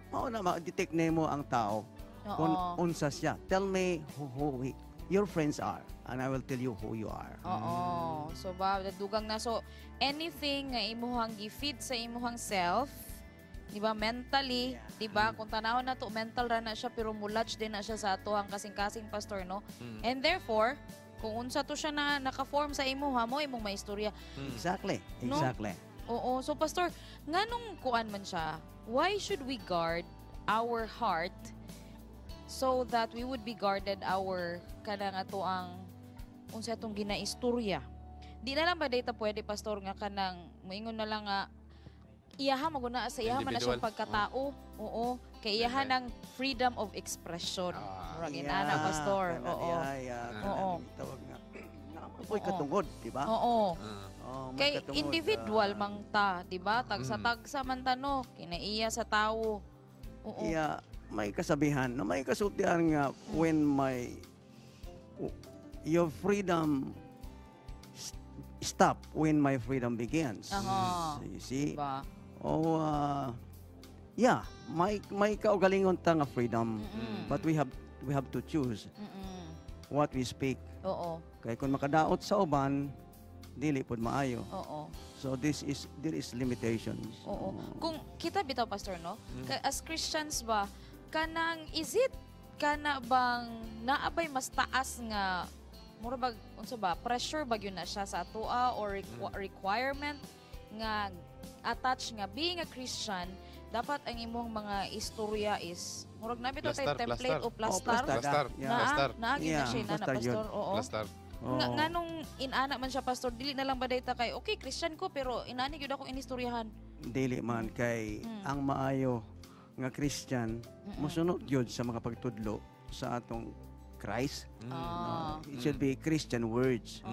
mao na ma-detect nimo ang tao kung unsa siya. Tell me who your friends are and I will tell you who you are. Oo. So ba, dugang na. So anything nga imuhang gi-feed sa imuhang self, di ba, mentally, di ba? Kung tanawon na to, mental ra na siya, pero mulach din na siya sa atuang kasing-kasing, Pastor, no? And therefore, kung unsa to siya na naka-form sa imuha mo, imong maistorya. No? Exactly. Oo. So Pastor, nganong kuan man siya, why should we guard our heart so that we would be guarded our kanang ato ang unsa atong ginaistorya? Di na lang ba data pwede, Pastor, nga kanang moingon na lang nga iyaha maguna sa iyaha man na siyang Individual. Pagkatao. Oo. Kay iyaha ng freedom of expression. Murag inana, Pastor. Yeah. Tawag nga. Uy, katungod, di ba? Oo. Oh, may Kay katungod, individual mang ta, di ba? Tagsa-tagsa man ta, no, kinaiya sa tawo. Oo. Yeah, may kasabihan, no, may kasultian nga when my your freedom stop when my freedom begins. You see? Diba? Oh, yeah, may kaugalingon ta nga freedom, but we have to choose what we speak. Kay kung makadaot sa uban, dili pud maayo. So this is there is limitations. Oo. Kung kita bitaw, Pastor, no? As Christians ba, kanang is it kana bang naa bay mas taas nga mura bag unsa ba, pressure ba gyud na siya sa atoa or requirement nga attach nga being a Christian, dapat ang imong mga istorya is murag na bitaw tay Plastar, template plastar. o plastar? Oh, plastar. Naa, Plastar. naa gyud na Yeah, siya inana, plastar yun. Pastor. Oo. Plastar. Nga, nganong inana man siya, Pastor, dili na lang ba dayta kay okay, Christian ko, pero inani gyud akong inistoryahan? Dili man kay ang maayo nga Christian mosunod gyud sa mga pagtudlo sa atong Christ. No, it should be Christian words.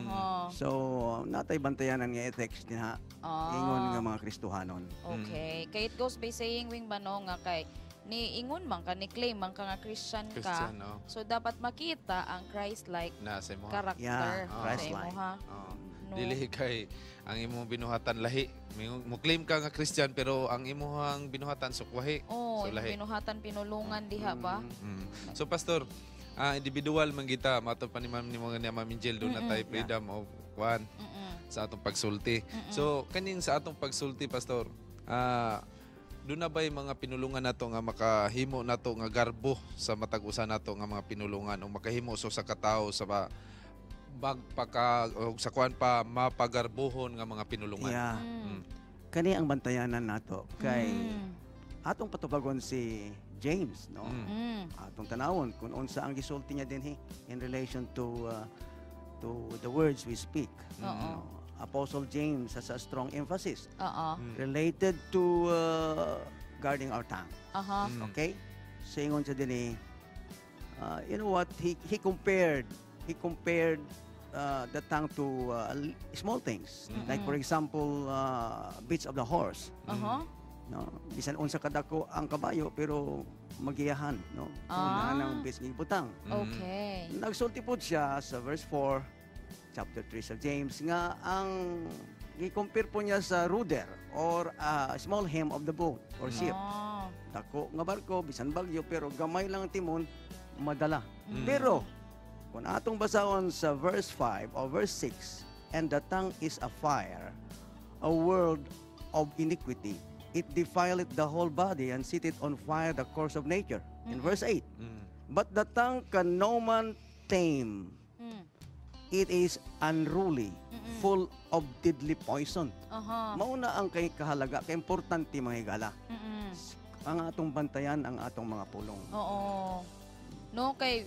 So natay bantayanan nga ethics dinha ingon nga mga Kristohanon. Okay. Kay it goes by saying, wing ba, no, nga kay Ni ingon man ka, ni claim man ka nga Christian ka. Christian, oh. So dapat makita ang Christ-like Na sa imo. character Yeah, sa Christ-like. imo ha. Oo. No. Dili kay ang imong binuhatan lahi. Mo claim ka nga Christian pero ang imong binuhatan sukwahi. Oh, So imong lahi. binuhatan pinulungan diha ba? So pastor, individual man kita mato pa ni ma'am ni mga ni Ma'am Angel do na tay freedom of kwan sa atong pagsulti. So kaning sa atong pagsulti, pastor, doon na ba'y mga pinulungan nato nga makahimo nato nga garbo sa matag usa nato nga mga pinulungan o makahimo so sa katao sa ba magpaka o sa kuan pa mapagarbohon nga mga pinulungan? Yeah. Kani ang bantayanan nato kay atong patubagon si James, no? Atong tanawon kung unsa ang gisulti niya dinhi in relation to the words we speak. No? Apostle James has a strong emphasis related to guarding our tongue. Okay? So ingon siya dinhi, you know what? He compared the tongue to small things. Like for example, bits of the horse. No, bisan unsa kadako ang kabayo pero magiyahan, no? Kung naa ng bits ng butang. Nagsulti pod siya sa verse 4, chapter 3 sa James nga ang gi-compare po niya sa rudder or a small helm of the boat or ship. Dako nga barko bisan bagyo pero gamay lang ang timon madala. Pero kung atong basahon sa verse 5 or verse 6, "And the tongue is a fire, a world of iniquity. It defileth the whole body and set it on fire the course of nature." In verse 8, "But the tongue can no man tame. It is unruly, full of deadly poison." Mauna ang kay kahalaga, kay importante, mga higala. Ang atong bantayan ang atong mga pulong. Oo. No, kay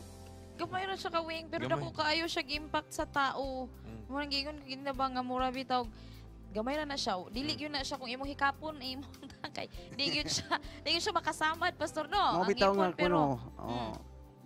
gamay ra siya ka-wing pero Gamay. Dako kaayo siya impact sa tao. Murang giingon gid na ba nga mura bitaw gamay ra na siya. Dili gyud na siya kung imong hikapon imong kay di gyud siya makasamad, pastor, no. Mao Ang bitaw ngipon, nga pero kuno. Oh.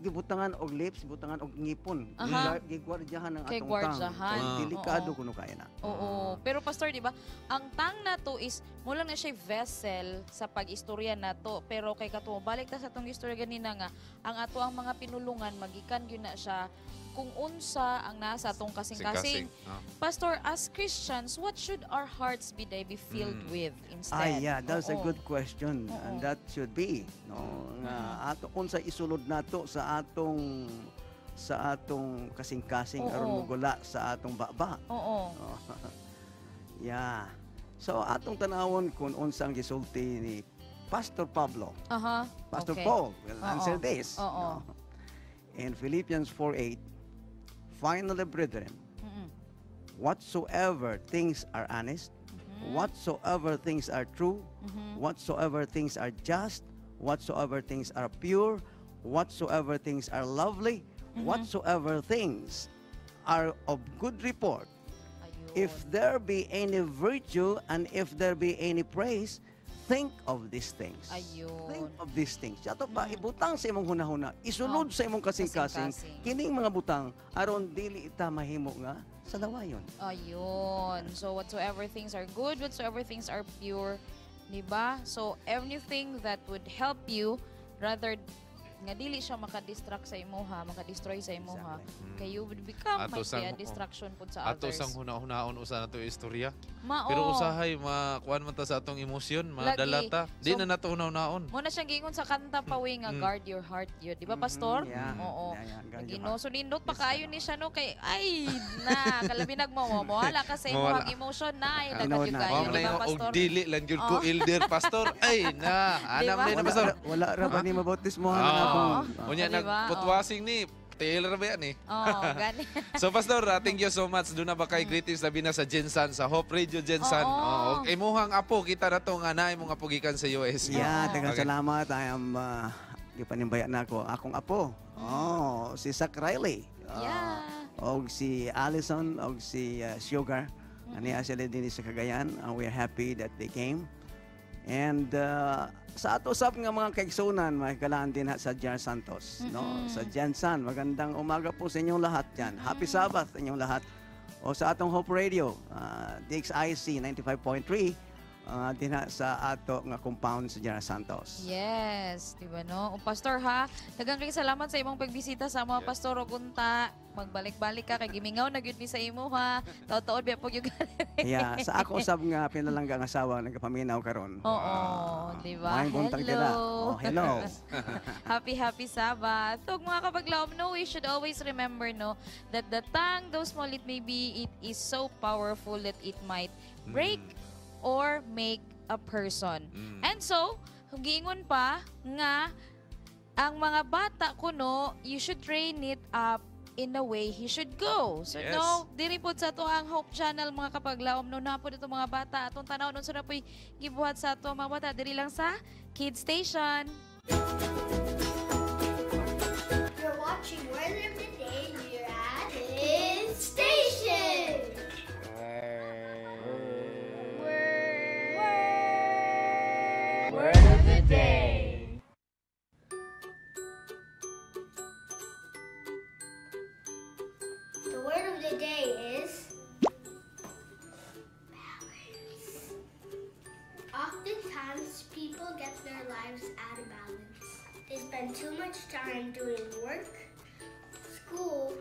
Gibutangan og lips, butangan og ngipon. Gigwardyahan ang Kay atong tongue. gwardyahan. Kay delikado kuno kaya na. Oo. Pero pastor, di ba? Ang tongue nato is mo lang na siya vessel sa pag-istorya nato. Pero kay kato balik ta sa atong istorya ganina nga ang ato ang mga pinulungan magikan gyud na siya kung unsa ang nasa atong kasing-kasing. Kasing-kasing. Pastor, as Christians, what should our hearts be they be filled with instead? Ah, yeah, that's a good question. And that should be, no, nga ato unsa isulod nato sa atong kasing-kasing aron mogula sa atong baba. Oh. Yeah. So atong tanawon kung unsa ang gisulti ni Pastor Pablo. Pastor Paul will answer this. No? In Philippians 4:8, "Finally, brethren, whatsoever things are honest, whatsoever things are true, whatsoever things are just, whatsoever things are pure, whatsoever things are lovely, whatsoever things are of good report, if there be any virtue and if there be any praise, think of these things." Ayun. Think of these things. Ato pa ibutang sa imong hunahuna, isulod sa imong kasing-kasing, Kasing-kasing. Kining mga butang aron dili ita mahimo nga sa lawayon. Ayun. So whatsoever things are good, whatsoever things are pure, 'di ba? So anything that would help you rather nga dili siya maka-distract sa imuha, maka-destroy sa imuha. Kay you would become Ato might be a distraction pud sa Ato others. sang huna-hunaon usa nato istorya. Mao. Pero usahay makuan man ta sa atong emosyon, madala Lagi. ta. Di So, na nato hunahunaon. Mo na siyang giingon sa kanta pa we nga "Guard your heart" yun. Di ba, pastor? Yeah. Oo. Yeah, guard your Lagi, no. heart. So nindot pa kaayo ni siya no kay ay na kalabi nagmo mo wala ka sa Mawala. imong emotion na ay Tinuod dagat na. yun kayo, Mao di na ba, yung og pastor? dili lang gyud ko elder pastor. Ay na, anam Di ba? na na pastor. Wala ra ba ni mabautismo na Ah. akong Unya Di ba? nagputwasing ni Taylor ba yan eh? Oo, gani. So pastor, thank you so much. Doon na ba kay greetings labi na sa GenSan, sa Hope Radio GenSan. Oo. Oo, imuhang apo kita na to nga naay mong apo gikan sa US. Yeah, daghang salamat. I am gipanimbaya na ako akong apo. Oh, si Zach Riley. Og si Allison og si Sugar. Ani sila din sa Cagayan. We are happy that they came. And sa ato sab nga mga kaigsunan, mga kalaan din ha sa Jan Santos, no? Sa GenSan, magandang umaga po sa inyong lahat diyan. Happy Sabbath sa inyong lahat. O sa atong Hope Radio, DXIC 95.3, Dinha sa ato nga compound sa General Santos. Yes, di ba no? O Pastor ha, daghang kay salamat sa imong pagbisita sa mga Pastor ug unta. Magbalik-balik ka kay gimingaw na gyud mi sa imo ha. Taod-taod biya pug yung Yeah, sa ako usab nga pinalangga nga asawa nagapaminaw karon. Oo, di ba? Maayong buntag Hello. dira. Oh, hello. Happy, happy Sabbath. Ug mga kapaglaom, no, we should always remember, no, that the tongue, though small it may be, it is so powerful that it might break or make a person. And so, giingon pa nga ang mga bata kuno, you should train it up in the way he should go. So no, diri pod sa ato ang Hope Channel mga kapaglaom no na pod itong mga bata atong tanaw unsa na po'y gibuhat sa ato mga bata diri lang sa Kids Station. You're watching Word of the Day here at Kids Station. Word of the day. The word of the day is balance. Oftentimes, people get their lives out of balance. They spend too much time doing work, school,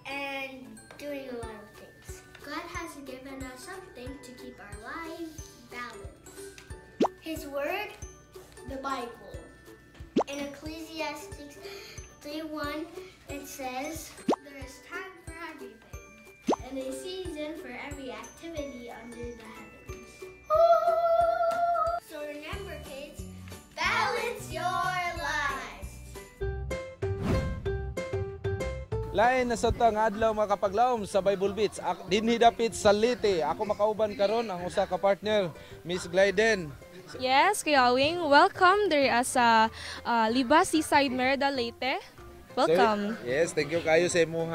and doing a lot of things. God has given us something to keep our lives balanced. His word, the Bible. In Ecclesiastes 3:1, it says, "There is time for everything, and a season for every activity under the heavens." So remember, kids, balance your lives. Lain na sa nga adlaw mga kapaglaom sa Bible Beats. Dinhi dapit sa Leyte. Ako makauban karon ang usa ka partner, Miss Glyden. Yes, Kuya Awing, welcome diri sa Liba Seaside Merida Leyte. Welcome. So, yes, thank you kayo sa imong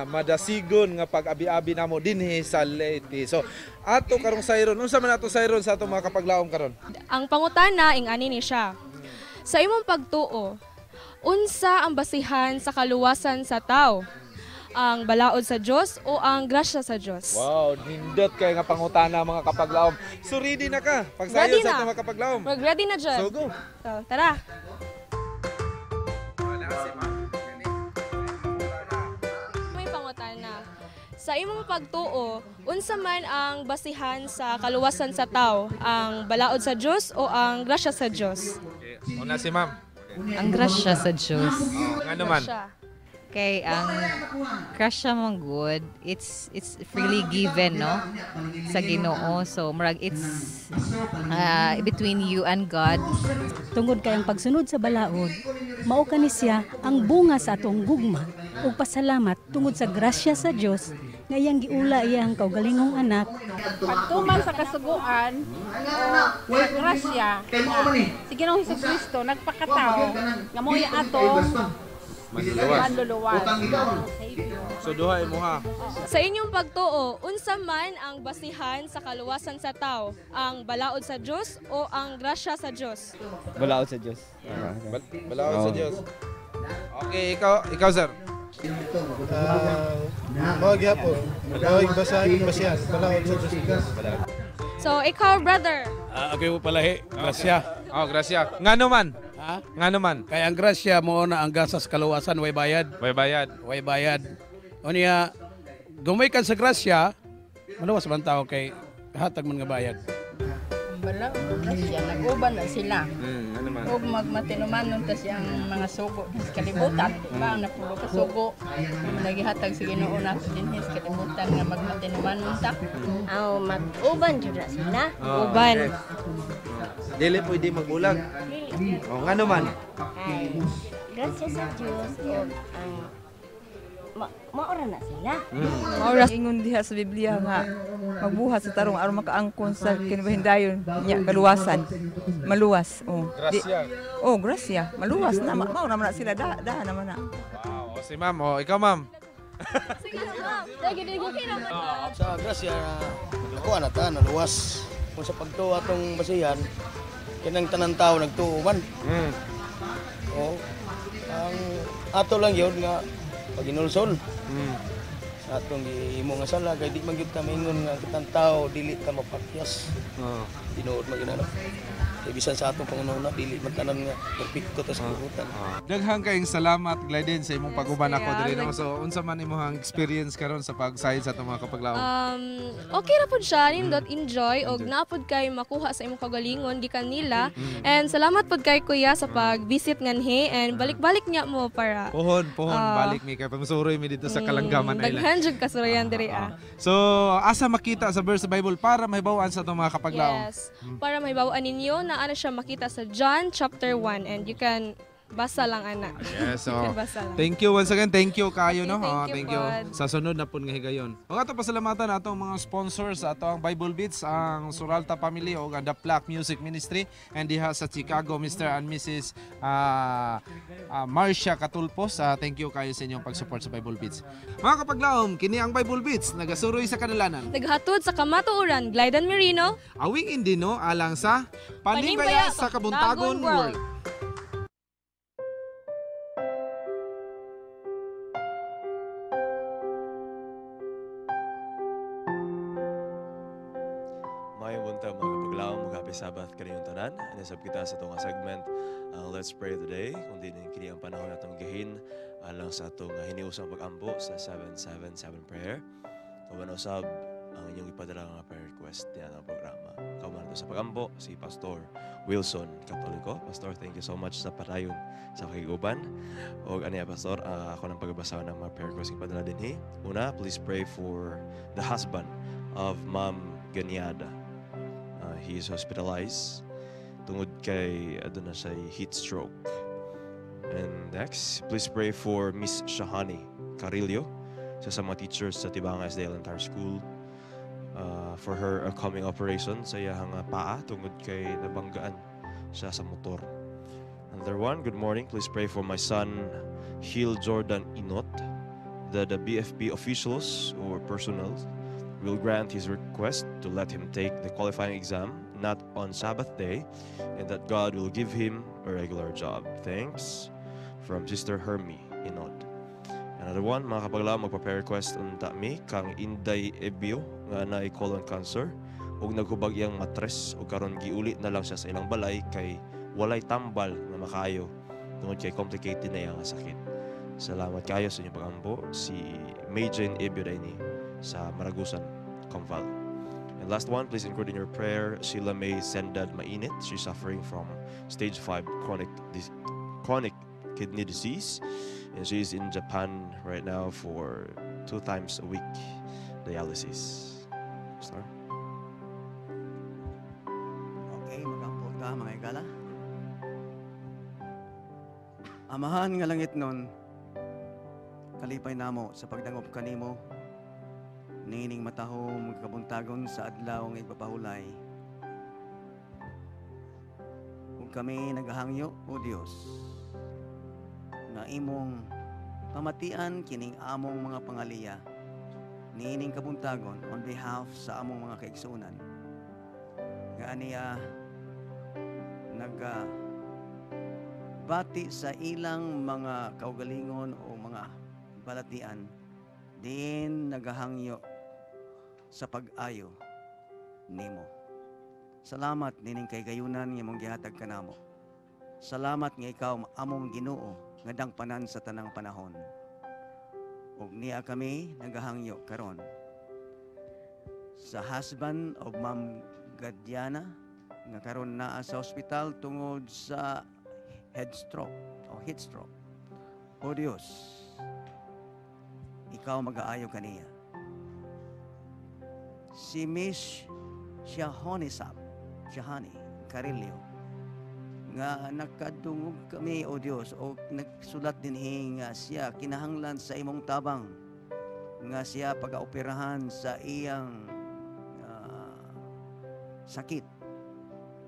madasigon nga pag-abi-abi namo dinhi sa Leyte. So, ato karong sayron, unsa man ato sayron sa ato mga kapaglaom karon? Ang pangutana ing ani ni siya. Sa imong pagtuo, unsa ang basihan sa kaluwasan sa tao? Ang balaod sa Dios o ang grasya sa Dios? Wow, nindot kay nga pangutana mga kapaglaom. So ready na ka pagsayon Ready sa na. ato mga kapaglaom. Mag ready na dyan. So go. So, tara. May pangutana. Sa imong pagtuo, unsa man ang basihan sa kaluwasan sa tao? Ang balaod sa Dios o ang grasya sa Dios? Okay, una si ma'am. Ang grasya sa Diyos. Oh, ngano man? Kay ang grasya man good, it's freely given, no? Sa Ginoo. So murag it's between you and God. Tungod kay ang pagsunod sa balaod, mao kani siya ang bunga sa atong gugma ug pasalamat tungod sa grasya sa Dios nga iyang giula iyang kaugalingong anak. Pagtuman sa kasuguan o sa grasya, si Ginoong Hesukristo nagpakatao nga mao atong Manluluwas. manluluwas. So duha imo ha. Sa inyong pagtuo, unsa man ang basihan sa kaluwasan sa tao? Ang balaod sa Dios o ang grasya sa Dios? Balaod sa Diyos. Balaod sa Dios. Okay, ikaw sir. Mao gyapon. Mao basahin basihan balaod sa Diyos. So, ikaw brother. Ako yung palahi, grasya. Oh, grasya. Ngano man? Ha? Ngano man? Kaya ang grasya mo na ang gasas kaluwasan, way bayad. Way bayad. Way bayad. O niya, gumikan sa grasya, maluwas man tao kay hatag man nga bayad. Balaod grasya nag-uban na sila. Ano man? Ug magmatinumanon ta siyang mga sugo sa kalibutan, di ba? Ang napulo ka sugo. Nagihatag sa Ginoo nato dinhi sa kalibutan nga magmatinumanon ta. Aw, mag-uban jud na sila. Oh, okay. Dili pwede magbulag. Oh, ngano man? Ay, grasya sa Dios ug ang maura na sila. Maura ingon diha sa Biblia nga magbuhat sa tarong aron makaangkon sa kinabahindayon nya kaluwasan. Maluwas. Oh. Grasya. Oh, grasya. Maluwas na mao naman na sila da, da naman na. Wow, oh, si ma'am, oh, ikaw ma'am. Sa grasya, ako na ta, naluwas. Kung sa pagtuo atong basihan, kinang tanan tao nagtuo man. Oh, ang ato lang yun nga paginulsol. Atong gihimo nga sala kay di man gyud ta maingon nga kitang tao dili ta mapakyas. Tinuod man gyud na. Kay bisan sa atong pangunahuna dili man tanan nga perpekto ta sa kalibutan. Daghang kayong salamat, Glyden, sa imong pag-uban ako Kuya. Diri, no. So unsa man imong experience karon sa pagsayod sa atong mga kapaglaom? Okay ra pud siya, nindot, enjoy og naa pud kay makuha sa imong kagalingon gikan nila. And salamat pud kay kuya sa pag-visit nganhi and balik-balik niya mo para Pohon, pohon, Ah. balik mi kay pamsuroy mi dito sa Kalanggaman Island. Daghan jud kasurayan diri ah. So, asa makita sa verse sa Bible para mahibaw-an sa atong mga kapaglaom? Yes. Para mahibaw-an ninyo na ano siya makita sa John chapter 1 and you can basa lang ana. Yes, so You can basa lang. thank you once again. Thank you kayo, no. Thank Oh, you, thank you. Pod. Sa sunod na pud nga higayon. Og ato pasalamatan atong mga sponsors, ato ang Bible Beats, ang Suralta Family ug ang The Plaque Music Ministry, and diha sa Chicago, Mr. and Mrs. Marcia Katulpos. Thank you kayo sa inyong pag-support sa Bible Beats. Mga kapaglaom, kini ang Bible Beats nagasuroy sa kadalanan. Naghatod sa kamatuoran, Glyden Merino, Awing Indino alang sa Panimbaya Panimbaya sa Kabuntagon Kabuntagon World. World. Maayong buntag, mga kapaglaom, mag-happy Sabbath kaninyong tanan. Nasab kita sa atong segment, Let's Pray Today. Kung di din kini ang panahon atong gihin alang sa atong hiniusang pag-ampo sa 777 prayer. Kauban usab ang inyong ipadala nga prayer request diyan ang programa. Kauban nato sa pag-ampo si Pastor Wilson Catolico. Pastor, thank you so much sa padayon sa pakiguban. Og aniya, Pastor, ako nang pagbasa ng mga prayer request ipadala dinhi. Una, please pray for the husband of Ma'am Ganyada. He is hospitalized tungod kay aduna siya heat stroke. And next, please pray for Miss Shahani Carillo, isa sa mga teachers sa Tibanga SDA Elementary School, for her upcoming operation sa iyahang paa tungod kay nabanggaan siya sa motor. Another one, good morning. Please pray for my son, Hill Jordan Inot, that the BFP officials or personnel will grant his request to let him take the qualifying exam, not on Sabbath day, and that God will give him a regular job. Thanks. From Sister Hermie Inod. Another one, mga kapaglaom, magpa-prayer request unta mi kang Inday Ebio nga naay colon cancer ug naghubag iyang matres ug karon giuli na lang siya sa ilang balay kay walay tambal nga makaayo tungod kay complicated na iyang sakit. Salamat kayo sa inyong pag-ampo. Si May Jane Ebio ni sa Maragusan, Comval. And last one, please include in your prayer Sheila May Sendad Mainit. She's suffering from stage 5 chronic kidney disease, and she's in Japan right now for two times a week dialysis. Star? Okay, magampo ta, mga igala. Amahan nga langit nun, kalipay namo sa pagdangop kanimo, niining matahom kabuntagon sa adlaw nga igpapahulay. Ug kami nagahangyo, O Dios, nga imong pamatian kining among mga pangaliya niining kabuntagon on behalf sa among mga kaigsuonan nga aniya naga bati sa ilang mga kaugalingon o mga balatian diin nagahangyo sa pag-ayo nimo. Salamat nining kay gayunan nga imong gihatag kanamo. Salamat nga ikaw among Ginoo nga dangpanan sa tanang panahon. Ug niya kami nagahangyo karon sa husband of Ma'am Gadiana nga karon naa sa ospital tungod sa head stroke o heat stroke. O Dios, ikaw mag-aayo kaniya. Si Miss Shahonisap, Shahani Carillo, nga nakadungog kami, O Dios, o nagsulat dinhi nga siya kinahanglan sa imong tabang, nga siya pag-aoperahan sa iyang sakit.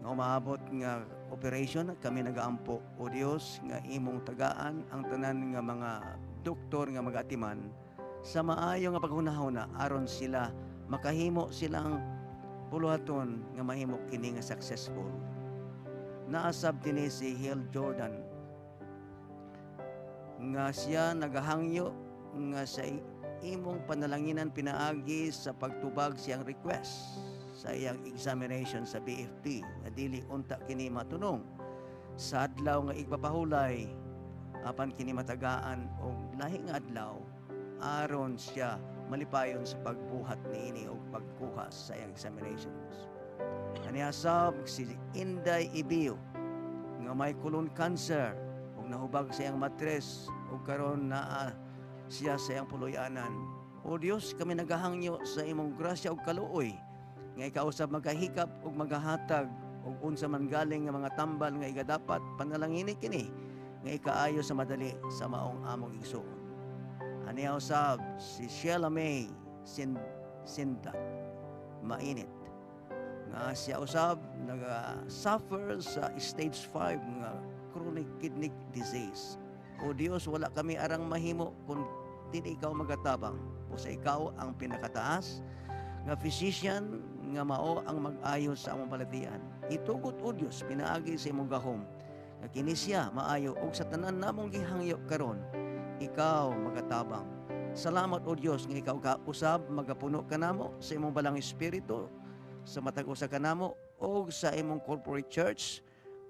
Nga umaabot nga operation, kami nagaampo, O Dios, nga imong tagaan ang tanan nga mga doktor nga mag-atiman sa maayo nga paghunahuna aron sila makahimo silang buluhaton nga mahimo kini nga successful. Naasab dinhi si Hill Jordan nga siya nagahangyo nga sa imong panalanginan pinaagi sa pagtubag siyang request sa iyang examination sa BFP nga dili unta kini matunong sa adlaw nga igpapahulay, apan kini matagaan og lahi nga adlaw aron siya malipayon sa pagbuhat niini og pagkuha sa iyang examinations. Aniha sab si Inday Ibiyo nga may colon cancer ug nahubag sa iyang matres ug karon naa siya sa iyang puloy-anan. O Dios, kami nagahangyo sa imong grasya ug kaluoy nga ikaw usab magahikap ug magahatag ug unsa man galing nga mga tambal nga igadapat panalangini kini nga ikaayo sa madali sa maong among igsuon. Aniha usab si Sheila May Sindat Mainit nga siya usab naga-suffer sa stage 5 nga chronic kidney disease. O Dios, wala kami arang mahimo kung dili ikaw magatabang. O sa ikaw ang pinakataas nga physician nga mao ang mag-ayo sa among balatian. Itugot o Dios pinaagi sa imong gahom nga kini siya maayo og sa tanan namong gihangyo karon ikaw magatabang. Salamat o Dios nga ikaw ka usab magapuno kanamo sa imong balang espiritu sa matag usa kanamo og sa imong corporate church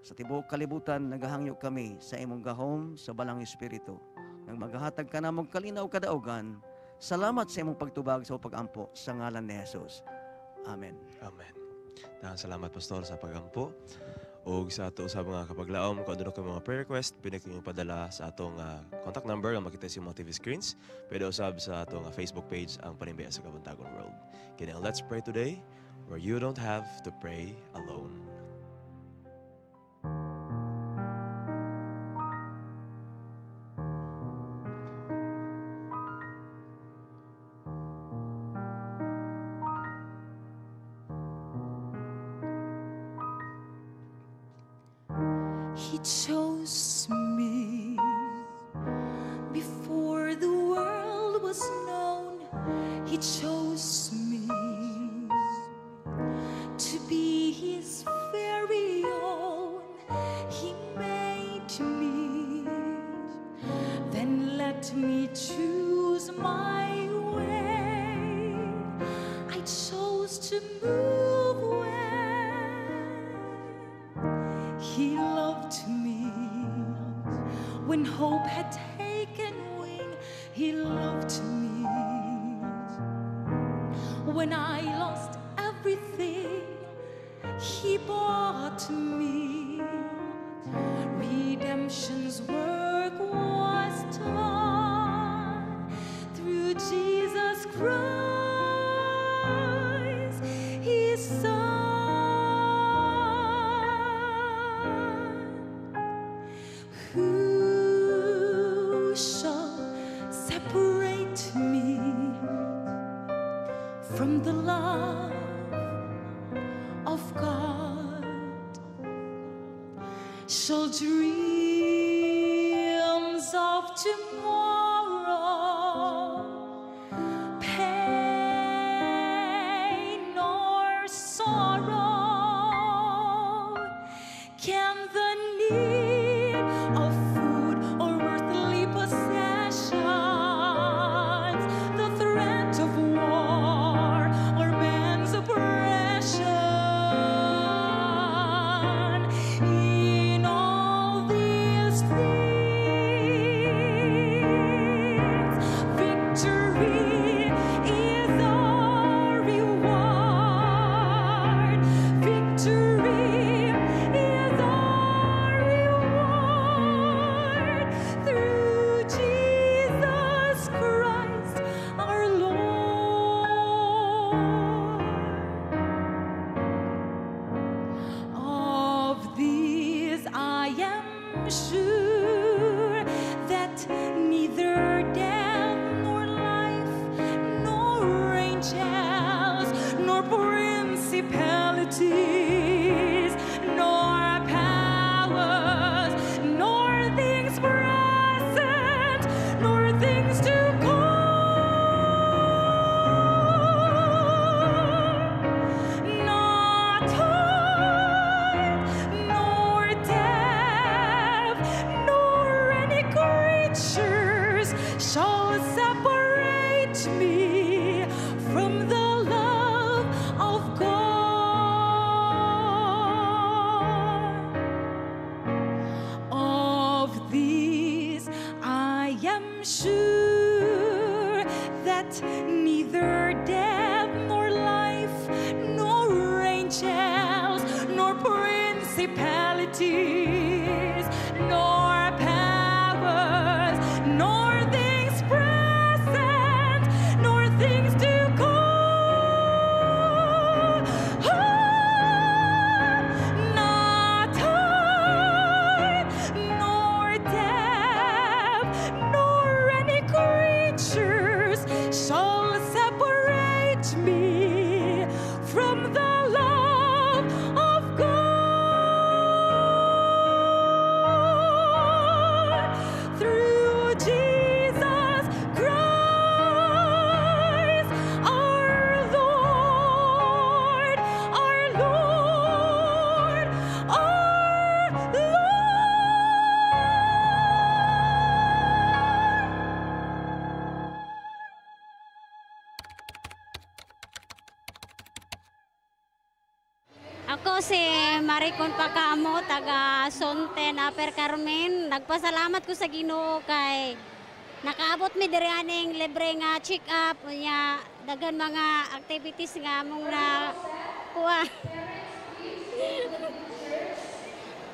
sa tibuok kalibutan. Nagahangyo kami sa imong gahom sa balang espiritu nang magahatag kanamo kalinaw kadaugan. Salamat sa imong pagtubag sa pagampo sa ngalan ni Jesus. Amen. Amen. Daghang salamat, Pastor, sa pagampo. Og sa ato sa mga kapaglaom, kung ano kayo mga prayer request, pwede kayong padala sa atong contact number nga makita sa mga TV screens. Pwede usab sa atong Facebook page ang Panimbaya sa Kabuntagon World. Kini ang Let's Pray Today, where you don't have to pray alone. He chose me before the world was known. He chose me to be His very own. He made me, then let me choose my way. I chose to move where He loved me. When hope had taken wing, He loved me. When I lost everything, He bought me. Redemption's work was done through Jesus Christ, His Son. Who shall separate me from the love of God? Shall dreams of tomorrow, pain or sorrow, can the need of food or earthly possessions, the threat of war or man's oppression, in all these things, victory is our reward. Victory is our reward through Jesus Christ our Lord. Of this I am sure, that neither death nor life, nor angels, nor principalities, nor powers, nor things present, nor things to come, not height, nor depth, nor Principalities, nor powers, nor things present, nor things to come, not height, nor depth, nor any creatures shall separate me from the love of God through Jesus Christ, our Lord, our Lord, our Lord. Ako si Maricon Pacamo, taga Sonten, Upper Carmen. Nagpasalamat ko sa Ginoo kay nakaabot mi diri aning libre nga check-up unya daghan mga activities nga among na kuha.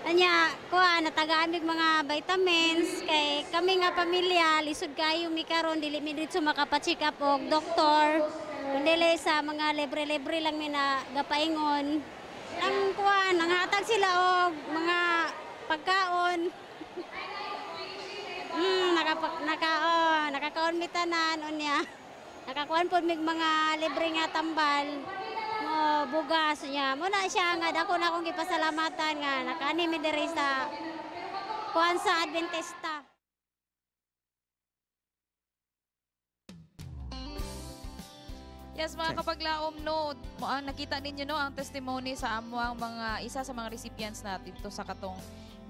Anya, kuha natagaan mig mga vitamins kay kami nga pamilya lisod kayo mi karon, dili mi didto makapa-check up og doktor kundi sa mga libre-libre lang mi na gapaingon. Ang kuha, nanghatag sila og mga pagkaon. Nakakaon mi tanan unya. Nakakuan pod mig mga libre nga tambal. Mo bugas niya. Mo na siya nga dako na akong gipasalamatan nga nakaani mi diri sa kuan sa Adventista. Yes, mga kapaglaom, no, ang nakita ninyo no ang testimony sa amo ang mga isa sa mga recipients natin dito sa katong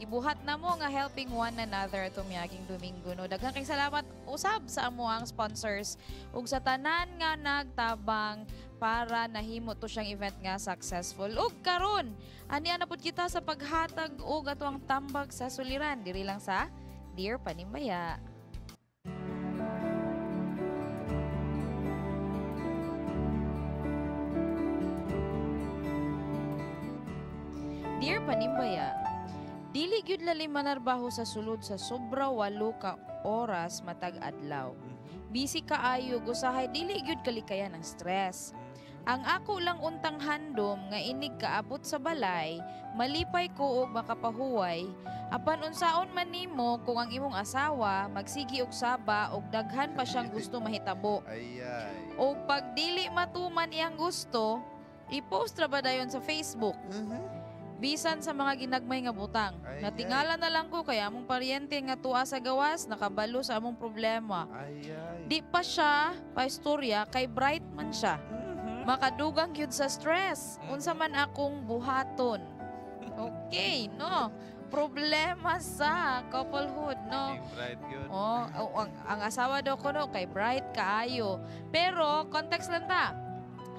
gibuhat na mo nga helping one another atong miaging Domingo no. Daghang kay salamat usab sa amo ang sponsors ug sa tanan nga nagtabang para nahimo to siyang event nga successful. Ug karon, ania na pud kita sa paghatag og ato ang tambag sa suliran diri lang sa Dear Panimbaya. Dear Panimbaya, dili gyud lalim manarbaho sa sulod sa sobra 8 ka oras matag adlaw. Busy kaayo usahay dili gyud kalikayan ang stress. Ang ako lang untang handom nga inig kaabot sa balay, malipay ko og makapahuway, apan unsaon man nimo kung ang imong asawa magsigi og saba og daghan pa siyang gusto mahitabo. Ayay. Og pag dili matuman iyang gusto, i-post ra ba dayon sa Facebook? Bisan sa mga ginagmay nga butang. Ay, Natingala na lang ko kay among paryente nga tuwa sa gawas nakabalo sa among problema. Ay, ay. Di pa siya paistorya kay bright man siya. Makadugang gyud sa stress. Unsa man akong buhaton. Okay, no. Problema sa couplehood, no. King bright gyud. Oh, ang asawa daw ko no kay bright kaayo. Pero context lang ta.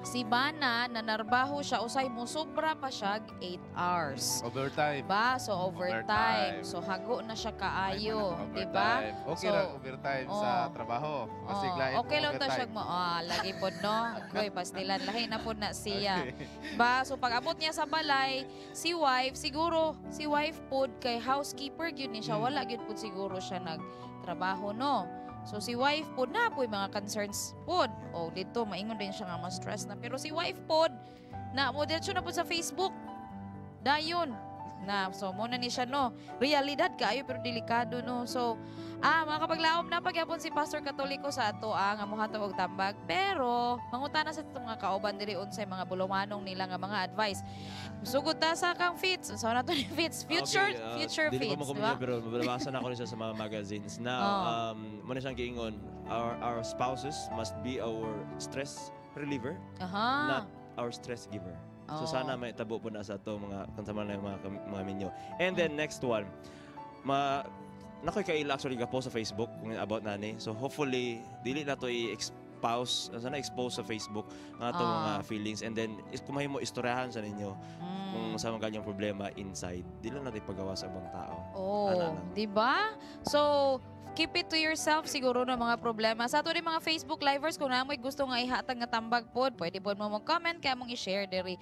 Si Bana, nanarbaho siya, usay mo, sobra pa siya 8 hours. Overtime. Ba? So, overtime. Overtime. So, hago na siya kaayo. Overtime. Diba? Okay So, lang overtime sa oh. trabaho. Kasi Oh, lain okay lang ta overtime. siya mo. Ah, lagi pod no. Agoy, pastilan lahi na pod na siya. Okay. Ba, so pag abot niya sa balay, si wife siguro, si wife pod kay housekeeper gyud ni siya, wala gyud pod siguro siya nagtrabaho no. So si wife pod na po'y mga concerns pod. O dito maingon din siya nga mas stress na, pero si wife pod na mo diretso na pod sa Facebook. Dayon na, so mo na ni siya no. Realidad kaayo pero delikado no. So mga kapaglaom na pagyapon si Pastor Katoliko sa ato ang amuhato og tambag, pero mangutana sa atong mga kauban diri unsay mga bulumanong nila nga mga advice. Sugod ta sa kang Fitz. Unsa na to ni Fitz? Future, Okay, future dili Fitz, ko di ba? makumpanya, pero nabasa na ako rin siya sa mga magazines. Now, Oh. mo na siyang giingon, our spouses must be our stress reliever, not our stress giver. So Oh. sana may tabo po na sa ato mga kansama na yung mga minyo. And then next one, nakoy kaila actually gapo sa Facebook kung about nani. So hopefully dili na to i-expose, sana expose sa Facebook ang ato mga feelings, and then kung mahimo istoryahan sa ninyo kung sa mga ganyang problema inside, dili na natin pagawa sa ibang tao. Oh, Ana lang. di ba? So, keep it to yourself siguro ng mga problema. Sa ato rin mga Facebook livers, kung namoy gusto nga ihatag nga tambag pod, pwede pod mo mag-comment kaya mong i-share diri.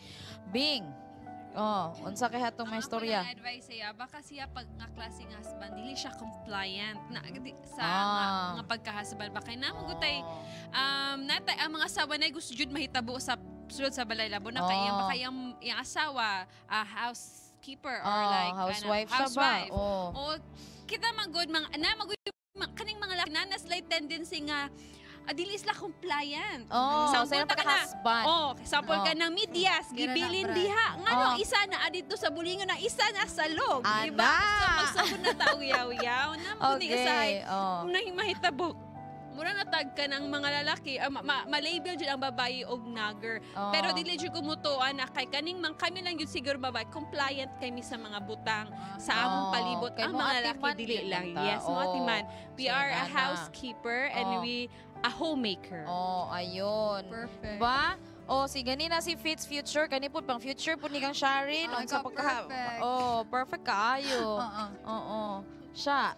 Bing. Oh, unsa kay hatong may istorya? Ang advice siya, baka siya pag nga klase nga husband, dili siya compliant na sa nga pagka-husband. Baka na magutay natay ang mga asawa na gusto jud mahitabo sa sulod sa balay labo na kay iyang baka iyang asawa housekeeper or like housewife ano, siya ba? Housewife. Oh. O kita man gud mga na magud kaning mga laki na slight tendency nga dili sila compliant. Oh, Sample sa ilang ta ka na. pagka-husband. Oh, sample ka ng medyas, Kira na, gibilin Brad. diha. Ngano isa na adito sa bulingon na isa na sa log, di ba? So magsugod na ta og yaw-yaw na mo ni Okay, usahay. oh. Nang mahitabo. Mura na tag ka ng mga lalaki, ma-label jud ang babae og nagger. Pero dili jud kumutuan na kay kaning mang kami lang jud siguro babae, compliant kami sa mga butang sa among palibot. Kay Ang mo mga atiman lalaki dili gyud lang. man ta. Yes, mo atiman. We So, are a inana. housekeeper and we a homemaker. Oh, ayun. Perfect. Ba? Oh, si ganina si Fitz Future, kani pud pang future pud ni kang Sharin. Ay, Unsa ka pagka perfect. Oh, perfect kaayo. Oo. Oo. Siya.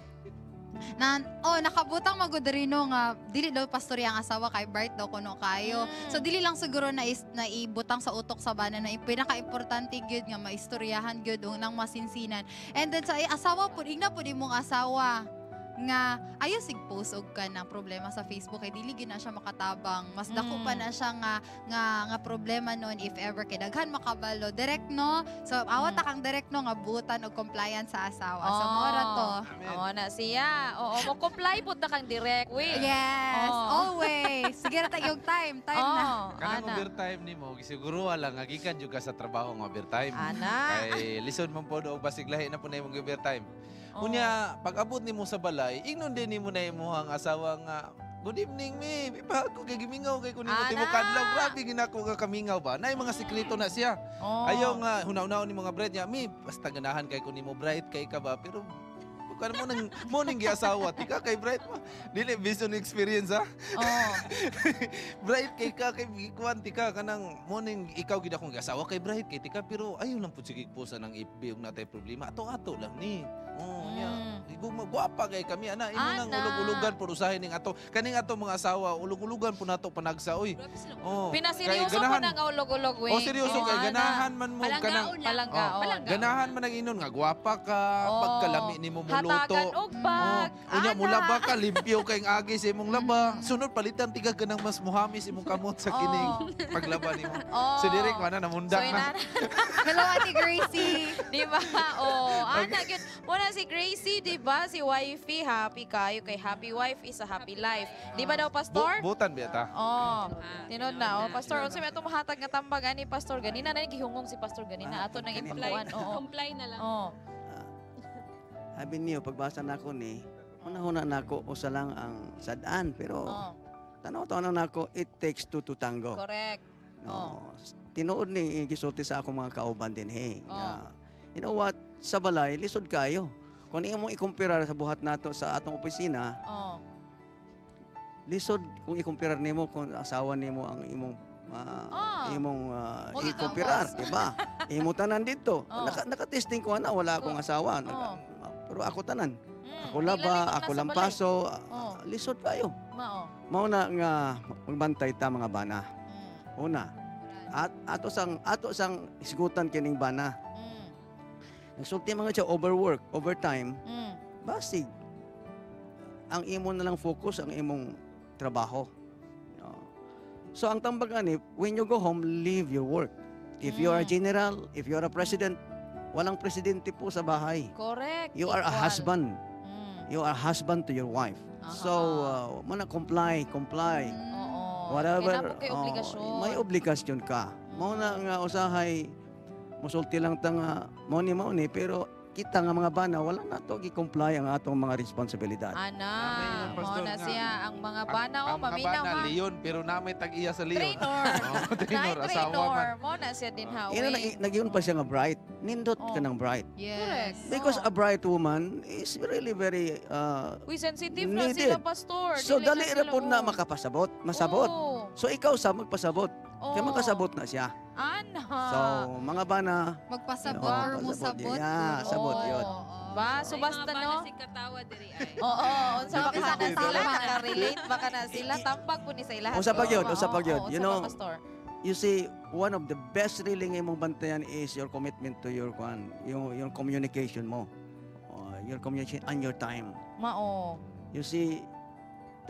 Na, oh, nakabutang magudrino nga dili daw pastorya ang asawa kay bright daw kuno kayo. So dili lang siguro na is, naibutang sa utok sa bana na pinaka-importante gyud nga maistoryahan gyud ug nang masinsinan. And then sa asawa pud ingna pud imong asawa nga ayo sig post og ka ng problema sa Facebook kay dili gyud na siya makatabang, mas dako pa na siya nga nga nga problema noon if ever kay daghan makabalo direct no. So awat ta kang direct no nga butan og compliance sa asawa. So mao ra to. Oo na siya. Oo, mo comply pud ta kang direct. Wait. Yes, always. Sige ra tayong time, time na. Kanang overtime nimo, siguro wala nga gikan jud ka sa trabaho nga overtime. Ana. Kay lisod man pod og basig lahi na po na imong overtime. Unya, pag abot nimo sa balay, ingnon din nimo na imong asawa nga, "Good evening, mi. Ipa ko kay gimingaw kay kunin mo timo kadlaw. Grabe ginako ka kamingaw ba." Nay mga sikreto na siya. Ayaw nga hunaw-hunaw ni mga bright niya, "Mi, basta ganahan kay kunin mo bright kay ka ba." Pero bukan mo nang mo ning giasawa tika kay bright mo. Dili based on experience ha. Bright kay ka kay kuan tika kanang mo ning ikaw gid akong giasawa kay bright kay tika pero ayo lang pud sige posa ng FB ug natay problema. Ato-ato lang ni. Oh, nya. Igugma gwapa kay kami ana imo nang ulog-ulugan pud usahay ning ato. Kaning ato mga asawa ulog-ulugan pud nato panagsa oy. Oh. Pinaseryoso po na nga ulog-ulog, Oh, seryoso kay ganahan man mo kanang Palanggaon. Oh, ganahan man ang inon nga gwapa ka, pagkalami nimo muluto. Hatagan og bag. Unya mo laba ka, limpyo kay ang agi sa imong laba. Sunod palitan tiga ka ng mas muhamis imong kamot sa kining paglaba nimo. So direk mana namundak So, na. Hello, Ate Gracie. Di ba? Oh, ana gyud. Muna si Gracie, di ba? Si wifey happy kayo kay happy wife is a happy life. Di ba daw, pastor? Butan ba ta? Oh, tinod na. Oh, pastor, unsa may atong mahatag nga tambag ani pastor ganina na gihungong si pastor ganina ato nang ipakuan. Oo. Comply na lang. Oh. Sabi niyo, pagbasa na ako ni, una-una na ako, usa lang ang sadaan, pero tanaw-tanaw na ako, it takes two to tango. Correct. No. Tinuod ni gisulti sa akong mga kauban din, hey. Nga, you know what, sa balay, lisod kayo. Kung imo ikumpira sa buhat nato sa atong opisina, lisod kung ikumpirar nimo kung asawa nimo ang imong imong ikumpirar, di ba? Imo tanan dito. Naka-testing ko ana, wala akong asawa. Pero ako tanan. Ako laba, ako lampaso, lisod kayo. Mao. Mao na nga magbantay ta mga bana. Una, at ato sang isgutan kining bana. Nagsulti mga siya overwork, overtime. Basig ang imo na lang focus ang imong trabaho. No. So ang tambag ani, when you go home, leave your work. If you are a general, if you are a president, walang presidente po sa bahay. Correct. You are a Equal. husband. You are husband to your wife. So, muna comply, comply. Whatever. Kaya na po kay Oh, obligasyon. may obligasyon ka. Mao na nga usahay musulti lang ta nga mao ni pero kita nga mga bana wala na to gi-comply ang atong mga responsibilidad. Ana, mao Pastor, na nga. siya ang mga bana Ang o mga maminaw bana, ha. leon, pero na may tag-iya sa leon. Trainer. Oh, trainer, Nay, asawa man. trainer. Mao na siya din ha. Ina nagyun pa siya nga bright. Nindot ka ng bright. Yes. Because a bright woman is really very Uy, sensitive na needed. sila, pastor. So Dili dali na ra sila, pud na oh. makapasabot, masabot. Oo. So ikaw sa magpasabot. Kaya Oo. makasabot na siya. Ana. So mga bana, Magpasabot Oo, or pasabot. musabot. Yeah, sabot yun. Ba, so basta no. Si katawa diri ay. Oo, unsa ba ka na sila Tama. nakarelate ba ka na sila tambag po ni sa ilaha. Usa pa gyud, usa pa gyud. Oo, You usa pa, know, pastor. You see, one of the best really nga imong bantayan is your commitment to your kwan, yung communication mo. Your communication and your time. Mao. You see,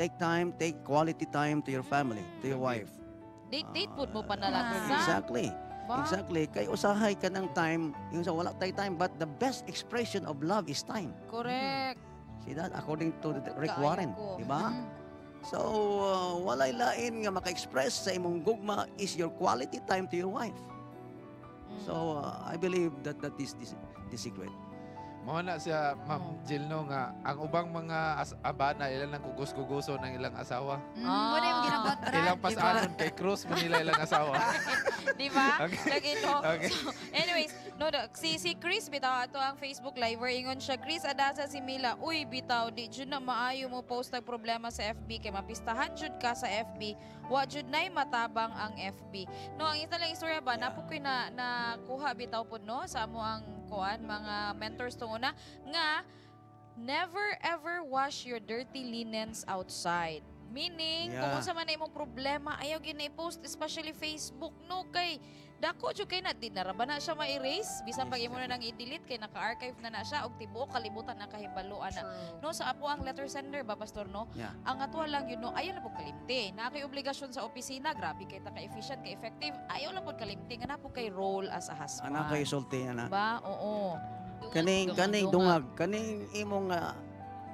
take time, take quality time to your family, to your wife. Date date pud mo panalagsa. Exactly. Ba? Exactly. Kay usahay ka ng time, yung sa wala tay time, but the best expression of love is time. Correct. See that? According to the Rick Kaayo Warren, ko. di ba? So, walay lain nga maka-express sa imong gugma is your quality time to your wife. So, I believe that that is the secret. Mao na siya, Ma'am Jill, no, nga ang ubang mga abana ilan lang kugos-kuguso ng ilang asawa. Wala yung ginabuhat, Brad. Ilang pasanon kay Cruz Manila ilang asawa. Di ba? Okay. Lagi no. Okay. So, anyways, no, si si Chris bitaw ato ang Facebook live where ingon siya, "Chris Adasa si Mila, uy bitaw di jud na maayo mo post tag problema sa FB kay mapistahan jud ka sa FB. Wa jud nay matabang ang FB." No, ang isa lang istorya ba, napo ko'y na nakuha bitaw pud no sa amo ang kuan mga mentors tunguna nga never ever wash your dirty linens outside. Meaning, kung unsa man na imong problema, ayaw gyud na i-post, especially Facebook, no, kay dako jud kay na di na ra ba na siya ma-erase bisan pag imo na nang i-delete kay naka-archive na na siya og tibuok kalibutan na kahibaloan na. No, sa apo ang letter sender ba, pastor, no? Yeah. Ang ato lang yun, no, ayaw na pud kalimti. Naa kay obligasyon sa opisina, grabe kay ta ka-efficient, ka-effective, ayaw lang pud kalimti nga naa pud kay role as a husband. Ana kay sulti ana. Ba? Oo. Kaning kaning dungag, kaning imong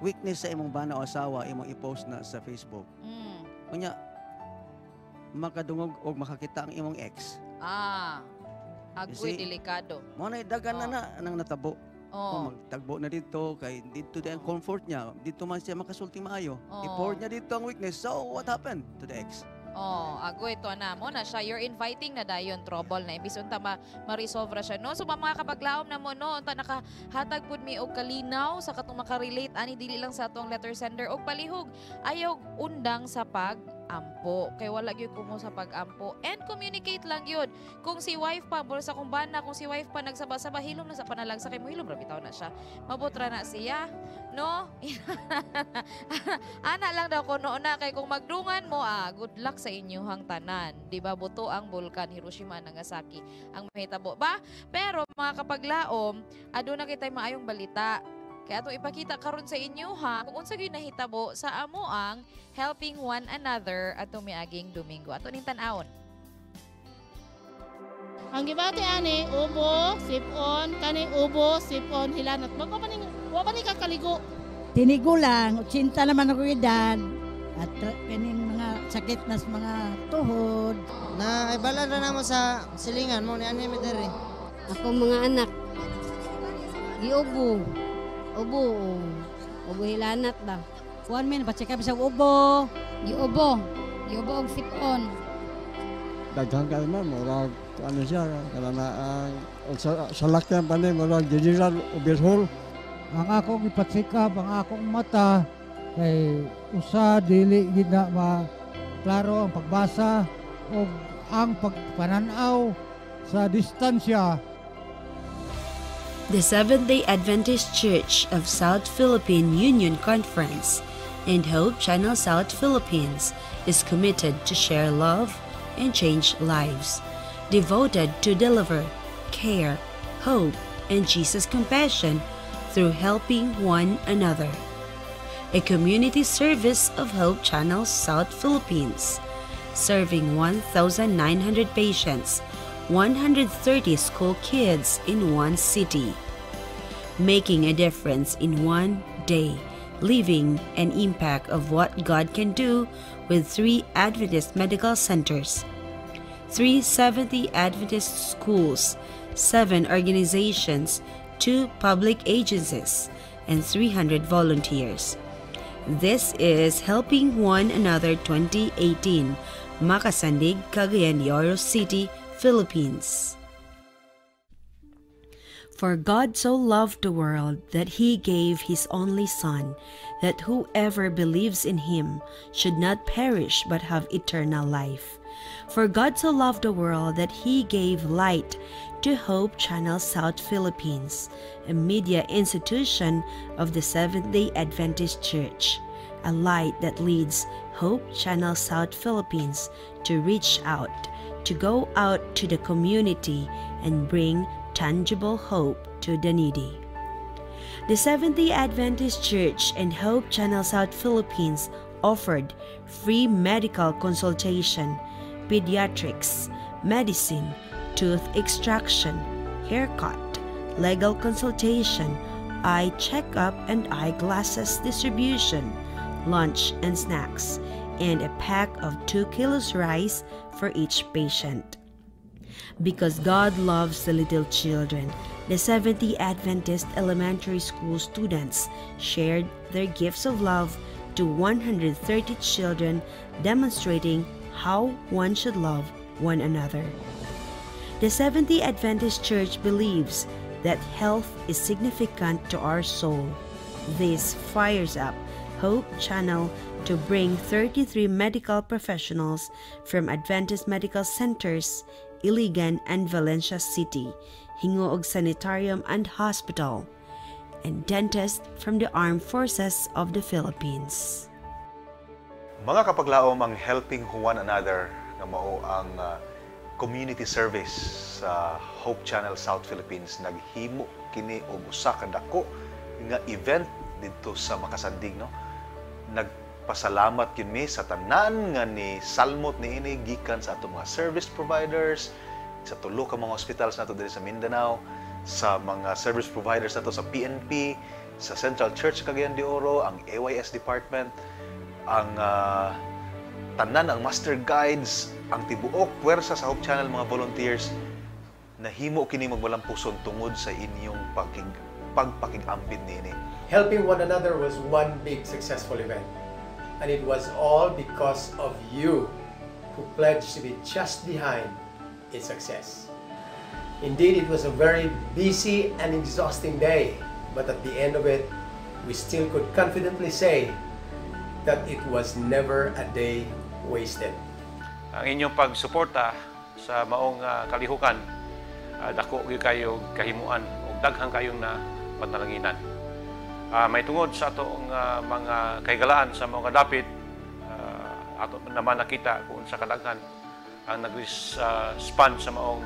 weakness sa imong bana o asawa imong i-post na sa Facebook. Unya makadungog og makakita ang imong ex. Ah. You Agoy see? delikado. Mo na dagan na na nang natabo. Oh. Oh, magtagbo na dito kay dito din ang comfort niya. Dito man siya makasulti maayo. Oh. I-pour niya dito ang weakness. So what happened to the ex? Oh, agoy to na mo na siya. You're inviting na dayon trouble na imbis unta ma-resolve ra siya, no. So mga kapaglaom na mo, no, unta nakahatag pud mi og kalinaw sa katong makarelate ani dili lang sa atong letter sender og palihog ayaw undang sa pag-ampo. Kay wala gyud kumo sa pag-ampo and communicate lang yun. Kung si wife pa, mura sa kung bana, kung si wife pa nagsaba-saba, hilom na sa panalagsa kay mo, hilom ra bitaw na siya. Mabutra na siya, no? Ana lang daw kuno na kay kung magdungan mo, good luck sa inyuhang tanan. Di ba buto ang bulkan Hiroshima Nagasaki ang mahitabo ba? Pero mga kapaglaom, aduna kitay maayong balita. Kaya atong ipakita karon sa inyo ha kung unsa gyud nahitabo sa amo ang helping one another atong miaging Domingo. Ato ning tan-awon. Ang gibati ani ubo, sipon, kani ubo, sipon, hilanat. Magwa pa ning wa pa ni kakaligo. Tinigulang, 80 naman ako edad. At kaning mga sakit na sa mga tuhod. Na ibala na namo sa silingan mo ni ani mi diri. Ako mga anak, giubo. Ubo, ubo hilanat ba? Kuan min, pa-check up sa ubo. Giubo, giubo og sipon. Daghan kayo ma'am, murag ano siya, kana ang salakyan pa ni, murag general overhaul. Ang akong ipa-check up, ang akong mata, kay usa dili gid na maklaro ang pagbasa o ang pagpananaw sa distansya. The Seventh-day Adventist Church of South Philippine Union Conference and Hope Channel South Philippines is committed to share love and change lives, devoted to deliver care, hope, and Jesus' compassion through helping one another. A community service of Hope Channel South Philippines, serving 1,900 patients, 130 school kids in one city, making a difference in one day, leaving an impact of what God can do with 3 Adventist medical centers, 370 Adventist schools, 7 organizations, 2 public agencies, and 300 volunteers. This is Helping One Another 2018, Macasandig, Cagayan de Oro City, Philippines. For God so loved the world that he gave his only Son, that whoever believes in him should not perish but have eternal life. For God so loved the world that he gave light to Hope Channel South Philippines, a media institution of the Seventh-day Adventist Church, a light that leads Hope Channel South Philippines to reach out to go out to the community and bring tangible hope to the needy. The Seventh-day Adventist Church and Hope Channel South Philippines offered free medical consultation, pediatrics, medicine, tooth extraction, haircut, legal consultation, eye checkup and eyeglasses distribution, lunch and snacks, and a pack of 2 kilos rice for each patient. Because God loves the little children, the Seventh-day Adventist elementary school students shared their gifts of love to 130 children, demonstrating how one should love one another. The Seventh-day Adventist Church believes that health is significant to our soul. This fires up Hope Channel to bring 33 medical professionals from Adventist medical centers, Iligan and Valencia City, Gingoog Sanitarium and Hospital, and dentists from the Armed Forces of the Philippines. Mga kapaglaom, ang Helping One Another nga mao ang community service sa Hope Channel South Philippines, naghimo kini og usa ka dako nga event didto sa Makasandig, no? Nagpasalamat gyud mi sa tanan nga ni salmot niini, gikan sa atong mga service providers sa tulo ka mga hospitals nato diri sa Mindanao, sa mga service providers nato sa PNP, sa Central Church Cagayan de Oro, ang AYS department, ang tanan, ang master guides, ang tibuok puwersa sa Hope Channel, mga volunteers. Nahimo kini magmalampuson tungod sa inyong pagpakig-ambit niini. Helping one another was one big successful event. And it was all because of you who pledged to be just behind its success. Indeed, it was a very busy and exhausting day, but at the end of it, we still could confidently say that it was never a day wasted. Ang inyong pagsuporta sa maong kalihukan, dako gyud kayo kahimuan ug daghan kayong na panalanginan. May tungod sa atong mga kahigalaan sa mga dapit, ato naman nakita kung sa kadaghan ang nag-respond sa maong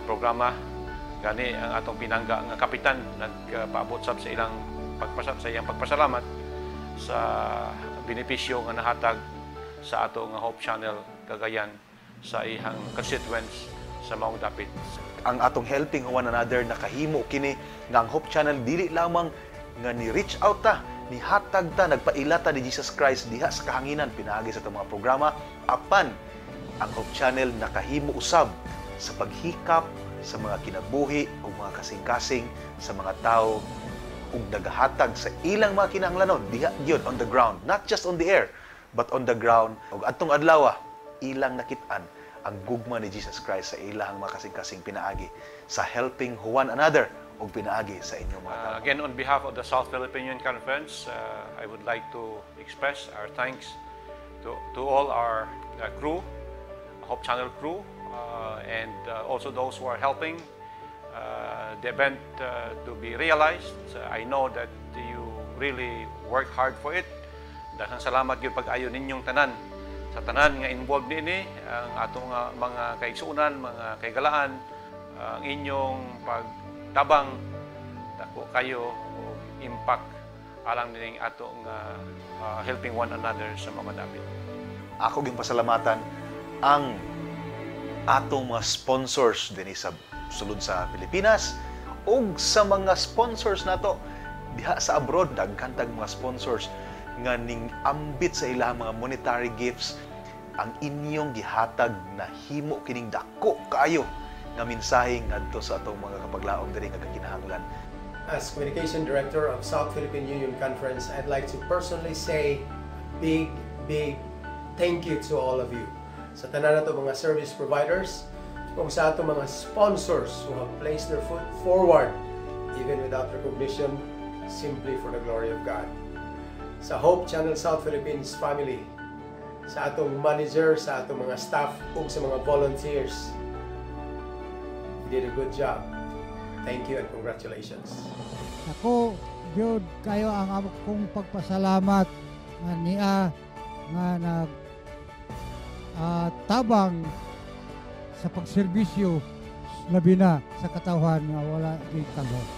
programa. Gani ang atong pinangga nga kapitan nagpaabot sab sa iyang pagpasalamat sa benepisyo nga nahatag sa ato nga Hope Channel Cagayan sa iyang constituents sa maong dapit. Ang atong Helping One Another, nakahimo kini nga ang Hope Channel dili lamang nga ni reach out ta, ni hatag ta, nagpaila ta ni Jesus Christ diha sa kahanginan pinaagi sa atong mga programa, apan ang Hope Channel nakahimo usab sa paghikap sa mga kinabuhi o mga kasing-kasing sa mga tao ug nagahatag sa ilang mga kinahanglanon diha gyud on the ground, not just on the air but on the ground. Ug adtong adlaw, ilang nakit-an ang gugma ni Jesus Christ sa ilang mga kasing-kasing pinaagi sa Helping One Another ug pinaagi sa inyong mga tao. Again, on behalf of the South Philippine Union Conference, I would like to express our thanks to all our crew, Hope Channel crew, and also those who are helping the event to be realized. I know that you really work hard for it. Daghang salamat gyud pag-ayo ninyong tanan, sa tanan nga involved niini, ang atong mga kaigsuonan, mga kahigalaan, ang inyong pagtabang dako kayo og impact alang nining atong Helping One Another sa mga dapit. Ako gyud pasalamatan ang atong mga sponsors dinhi sa sulod sa Pilipinas ug sa mga sponsors nato diha sa abroad. Daghan tag mga sponsors nga ning ambit sa ilang mga monetary gifts. Ang inyong gihatag, nahimo kining dako kaayo nga mensahe ngadto sa atong mga kapaglaom diri nga kakinahanglan. As Communication Director of South Philippine Union Conference, I'd like to personally say big, big thank you to all of you. Sa tanan nato mga service providers, kung sa ato mga sponsors who have placed their foot forward, even without recognition, simply for the glory of God. Sa Hope Channel South Philippines family, sa atong manager, sa atong mga staff, ug sa mga volunteers, you did a good job. Thank you and congratulations. Ako, gyud kayo ang akong pagpasalamat nga niya nga nag tabang. sa pagserbisyo labi na sa katawhan nga wala gikalhok.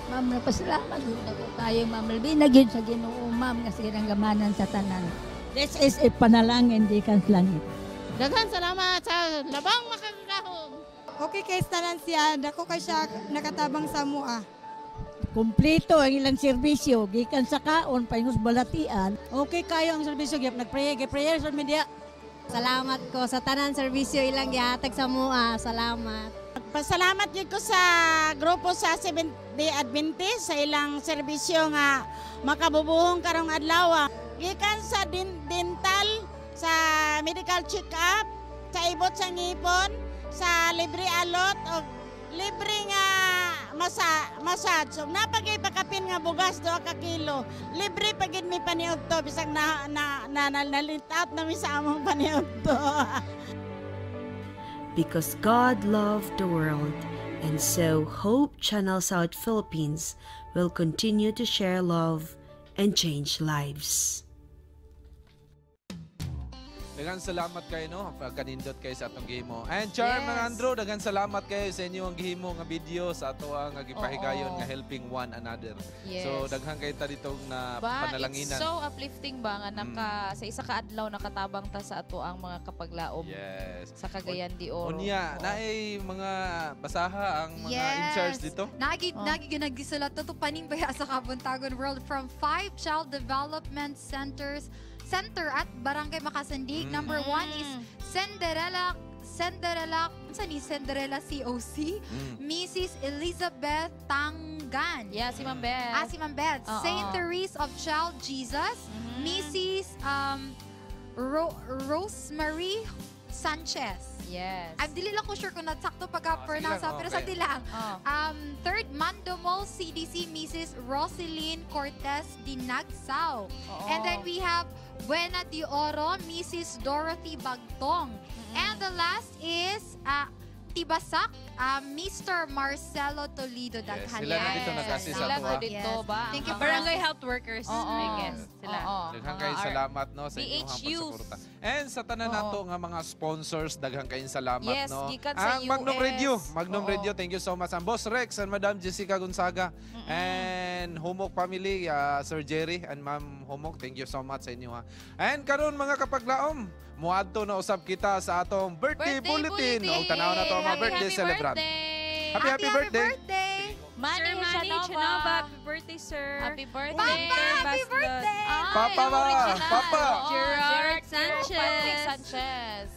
Ma'am, nagpasalamat jud ako kayo, ma'am. Labi na gyud sa Ginoo, ma'am, nga sige gamanan sa tanan. This is a panalangin gikan sa langit. Daghan salamat sa labang makagagahom. Okay kay tanan siya, dako kay siya nakatabang sa mua. Kompleto ang ilang serbisyo gikan sa kaon paingos balatian. Okay kayo ang serbisyo gyud, nagprayer, prayer sa media. Salamat ko sa tanan serbisyo ilang gihatag sa mua. Salamat. Pasalamat gyud ko sa grupo sa Seventh Day Adventist sa ilang serbisyo nga makabubuhong karong adlaw. Gikan sa dental, sa medical check-up, sa ibot sa ngipon, sa libre alot o libre nga massage. So, napagay pakapin nga bugas 2 ka kilo. Libre pa gid mi paniudto bisag na na na, na, nalit out na mi sa among paniudto. Because God loved the world, and so Hope Channel South Philippines will continue to share love and change lives. Daghang salamat kayo, no, pagkanindot kayo sa atong gihimo. And Charm and Andrew, daghang salamat kayo sa inyong gihimo nga video sa ato ang gipahigayon nga helping one another. So daghan kayo ta ditong na Ba, panalanginan. it's so uplifting ba nga naka sa isa ka adlaw nakatabang ta sa ato ang mga kapaglaom sa Cagayan de Oro. Unya, naay mga basaha ang mga in charge dito. Nagi nagi ginagisulat to panimbaya sa Kabuntagon World from five child development centers center at Barangay Makasandig. Number one is Cinderella Cinderella unsa ni Cinderella COC? Mrs. Elizabeth Tangan. Yeah, si Ma'am Beth. Ah, si Ma'am Beth. Oo. Saint Therese of Child Jesus. Mrs. Rosemary Sanchez. Yes. I'm dili lang ko sure kung natsakto pagka-pronounce sige lang, pero sa okay. lang. Third, Mando Mall CDC, Mrs. Roseline Cortez Dinagsao. And then we have Buena de Oro, Mrs. Dorothy Bagtong. And the last is Tibasak, Mr. Marcelo Toledo. Yes, Daghan. sila na dito nag-assist Sila sa ato, na ah. dito ba? Thank you for Barangay health workers, I guess. Sila. Daghang kayo salamat, no, sa inyong BHUs. pagsuporta. And sa tanan nato nga mga sponsors, daghang kayong salamat, Yes, no. gikan sa Ang Magnum US. Radio, Magnum Radio, thank you so much. Ang Boss Rex and Madam Jessica Gonzaga and Humok family, Sir Jerry and Ma'am Humok, thank you so much sa inyo ha. And karon mga kapaglaom, muadto na usab kita sa atong birthday, bulletin. Og tanaw na to ang mga Happy, birthday happy celebrant. birthday! Happy, happy birthday. Manny, Sir Manny Chanova. Chanova, happy birthday, sir. Happy birthday. Papa, happy birthday! Papa ba? Papa. Gerard Sanchez. Patrick Sanchez.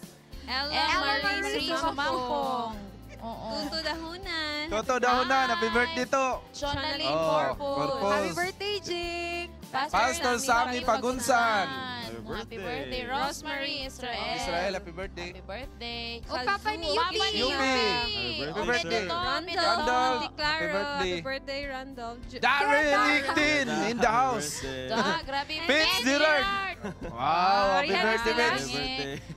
Ella, Ella Marie Marie Sumampong. Oo. Tuto Dahunan. Toto Dahunan, happy birthday to. Jonaline Oh, Corpus. Corpus. Happy birthday, Jake! Pastor Sammy Pagunsan. Happy birthday, Rosemary Israel. Israel, happy birthday. Happy birthday. O, Papa ni Yupi. Papa ni Yupi. Yupi. Happy birthday. Randolph. Randolph, Claro. happy birthday. Happy birthday, Randolph. Darren Lichtin in the house. Da, grabe. Fitz Gerard. Wow, happy Happy birthday, Fitz.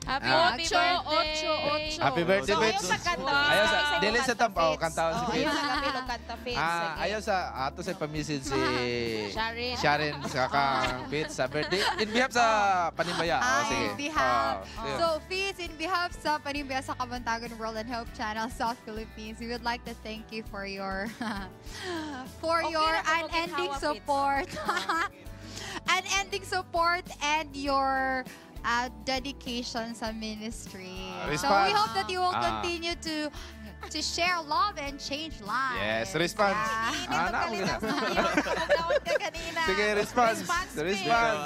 Happy, Ah. happy Ocho, birthday. ocho, ocho. Happy birthday, So, Fitz. ayaw sa kanta. Ayaw sa, dili sa tamp, oh, kantaon si Oh, Fitz. ayaw sa kapilo kanta, Fitz. Ah, Sige. ayaw sa ato sa pamisid si Sharon. Sharon sa kang Fitz sa birthday. In behalf sa Panimbaya. Oh, Ah, sige. in behalf. Oh, sige. So, Fizz, in behalf sa Panimbaya sa Kabuntagon World and Hope Channel South Philippines, we would like to thank you for your for Okay your ra ka mo unending ginhawa, Fitz. support. Unending support and your dedication sa ministry. So we Response. hope that you will continue to share love and change lives. Yes, response. Ah, na, Sige, response. Response.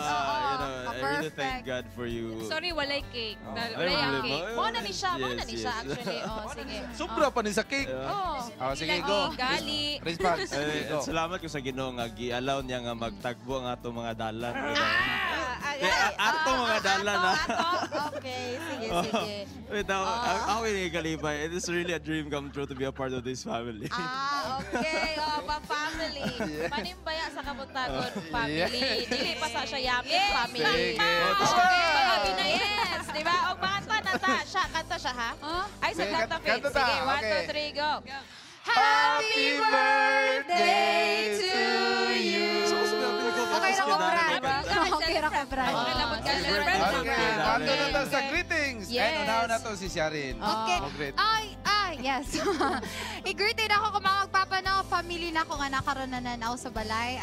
I really thank God for you. Sorry, walay cake. Dahil Ay, walay ang wala cake. ba? Mo na ni siya, mo na ni siya Yes, yes. actually. Oh, sige. Sobra pa ni sa cake. Oh. Oh, sige, go. Gali. Response. Sige, Eh, go. at salamat ko sa Ginoo nga gi-allow niya nga magtagbo ang atong mga dalan. Eh, ato mga dalan ah. Okay, sige, sige. Wait, ako yung kalipay. It is really a dream come true to be a part of this family. Ah, okay. Oh, pa-family. Panimbaya sa Kabuntagon family. Yes. Dili pa sa siya Yamit family. Sige. Okay, mga Binayes, di ba? O kanta na ta. Siya, kanta siya, ha? Ay, sa Sige, kanta, Fitz. kanta ta. Sige, 1, Okay. 2, 3, go. Happy birthday to you. Okay ra ko, Brad. Okay ra ko, Brad. Okay, bago na ta sa greetings. Greetings. Yes. And unahon na to si Sharin. Okay. Mo greet. Ay, ay, yes. I-greeted ako kung mga magpapa na, family na ako nga nakaroon na nanaw sa balay.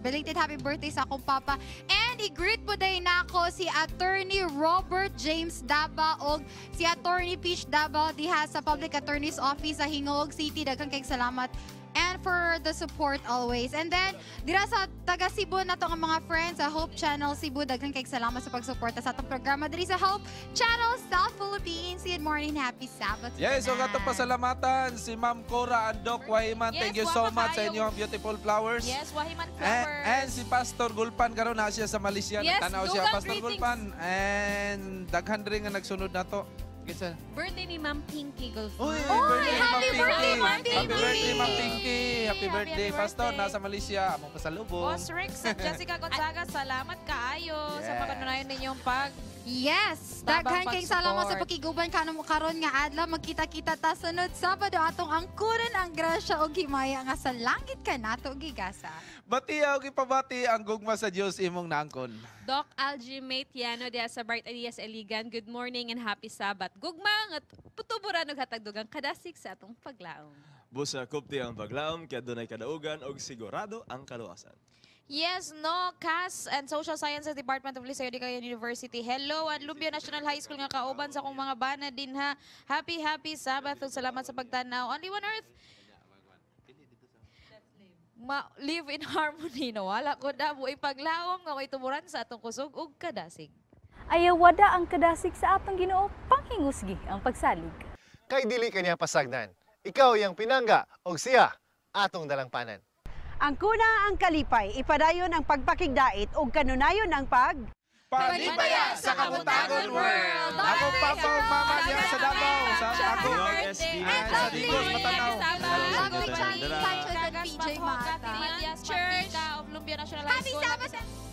Belated happy birthday sa akong papa. And i-greet po day nako si Attorney Robert James Daba og si Attorney Peach Daba diha sa Public Attorney's Office sa Gingoog City. Daghang kay salamat and for the support always. And then, dira sa taga Cebu na to ang mga friends sa Hope Channel Cebu, daghang kay salamat sa pagsuporta sa atong programa diri sa Hope Channel South Philippines. Good morning, happy Sabbath. Yes, so katong pasalamatan si Ma'am Cora Andok Wahiman. Yes, Thank you so wapa much sa kayo. inyong beautiful flowers. Yes, Wahiman And, Flowers. and si Pastor Gulpan karon na siya sa Malaysia. Yes, Nagtanaw siya dugang Pastor greetings. Gulpan. And daghan rin nga nagsunod na to. Kinsa? Birthday ni Ma'am Pinky Gulfan. Uy, happy birthday, Ma'am Happy Pinky! birthday, Ma'am Pinky! Happy birthday, happy Pastor. birthday. Nasa Malaysia. Among pasalubong. Boss Rex at Jessica Gonzaga, salamat kaayo sa Yes. pakanunayon ninyong pag Yes, Tabang daghan kay salamat sa pag-support. pakiguban kano karon nga adlaw magkita-kita ta sunod Sabado atong angkuran ang grasya og himaya nga sa langit kanato gigasa. Bati og ipabati ang gugma sa Dios imong naangkon. Doc Algie Matiano diha sa Bright Ideas Eligan. Good morning and happy Sabbath. Gugma nga putuburan og hatag dugang kadasig sa atong paglaom. Busa kupti ang paglaom, kaya dunay kadaugan og sigurado ang kaluwasan. Yes, no, CAS and Social Sciences Department of Liceo de Cagayan University. Hello, at Lumbia National High School nga kauban sa akong mga bana din ha. Happy, happy Sabbath ug salamat sa pagtanaw. Only one earth. Live in harmony no. Wala ko na mo ipaglaom nga ko'y tumuran sa atong kusog ug kadasig. Ayawada ang kadasig sa atong Ginoo, panghingusgi ang pagsalig. Kay dili kaniya pasagdan. Ikaw iyang pinangga og siya atong dalangpanan. Ang kuna ang kalipay, ipadayon ang pagpakigdait ug kanunayon ang pag Palipaya sa Kabuntagon World! Ako papa ug mama diha sa Davao, sa Tago. Sa Digos, Matanao. Lovely Charlie Sanchez and PJ Mata. Church of Lumbia National High Happy School. Sabbath!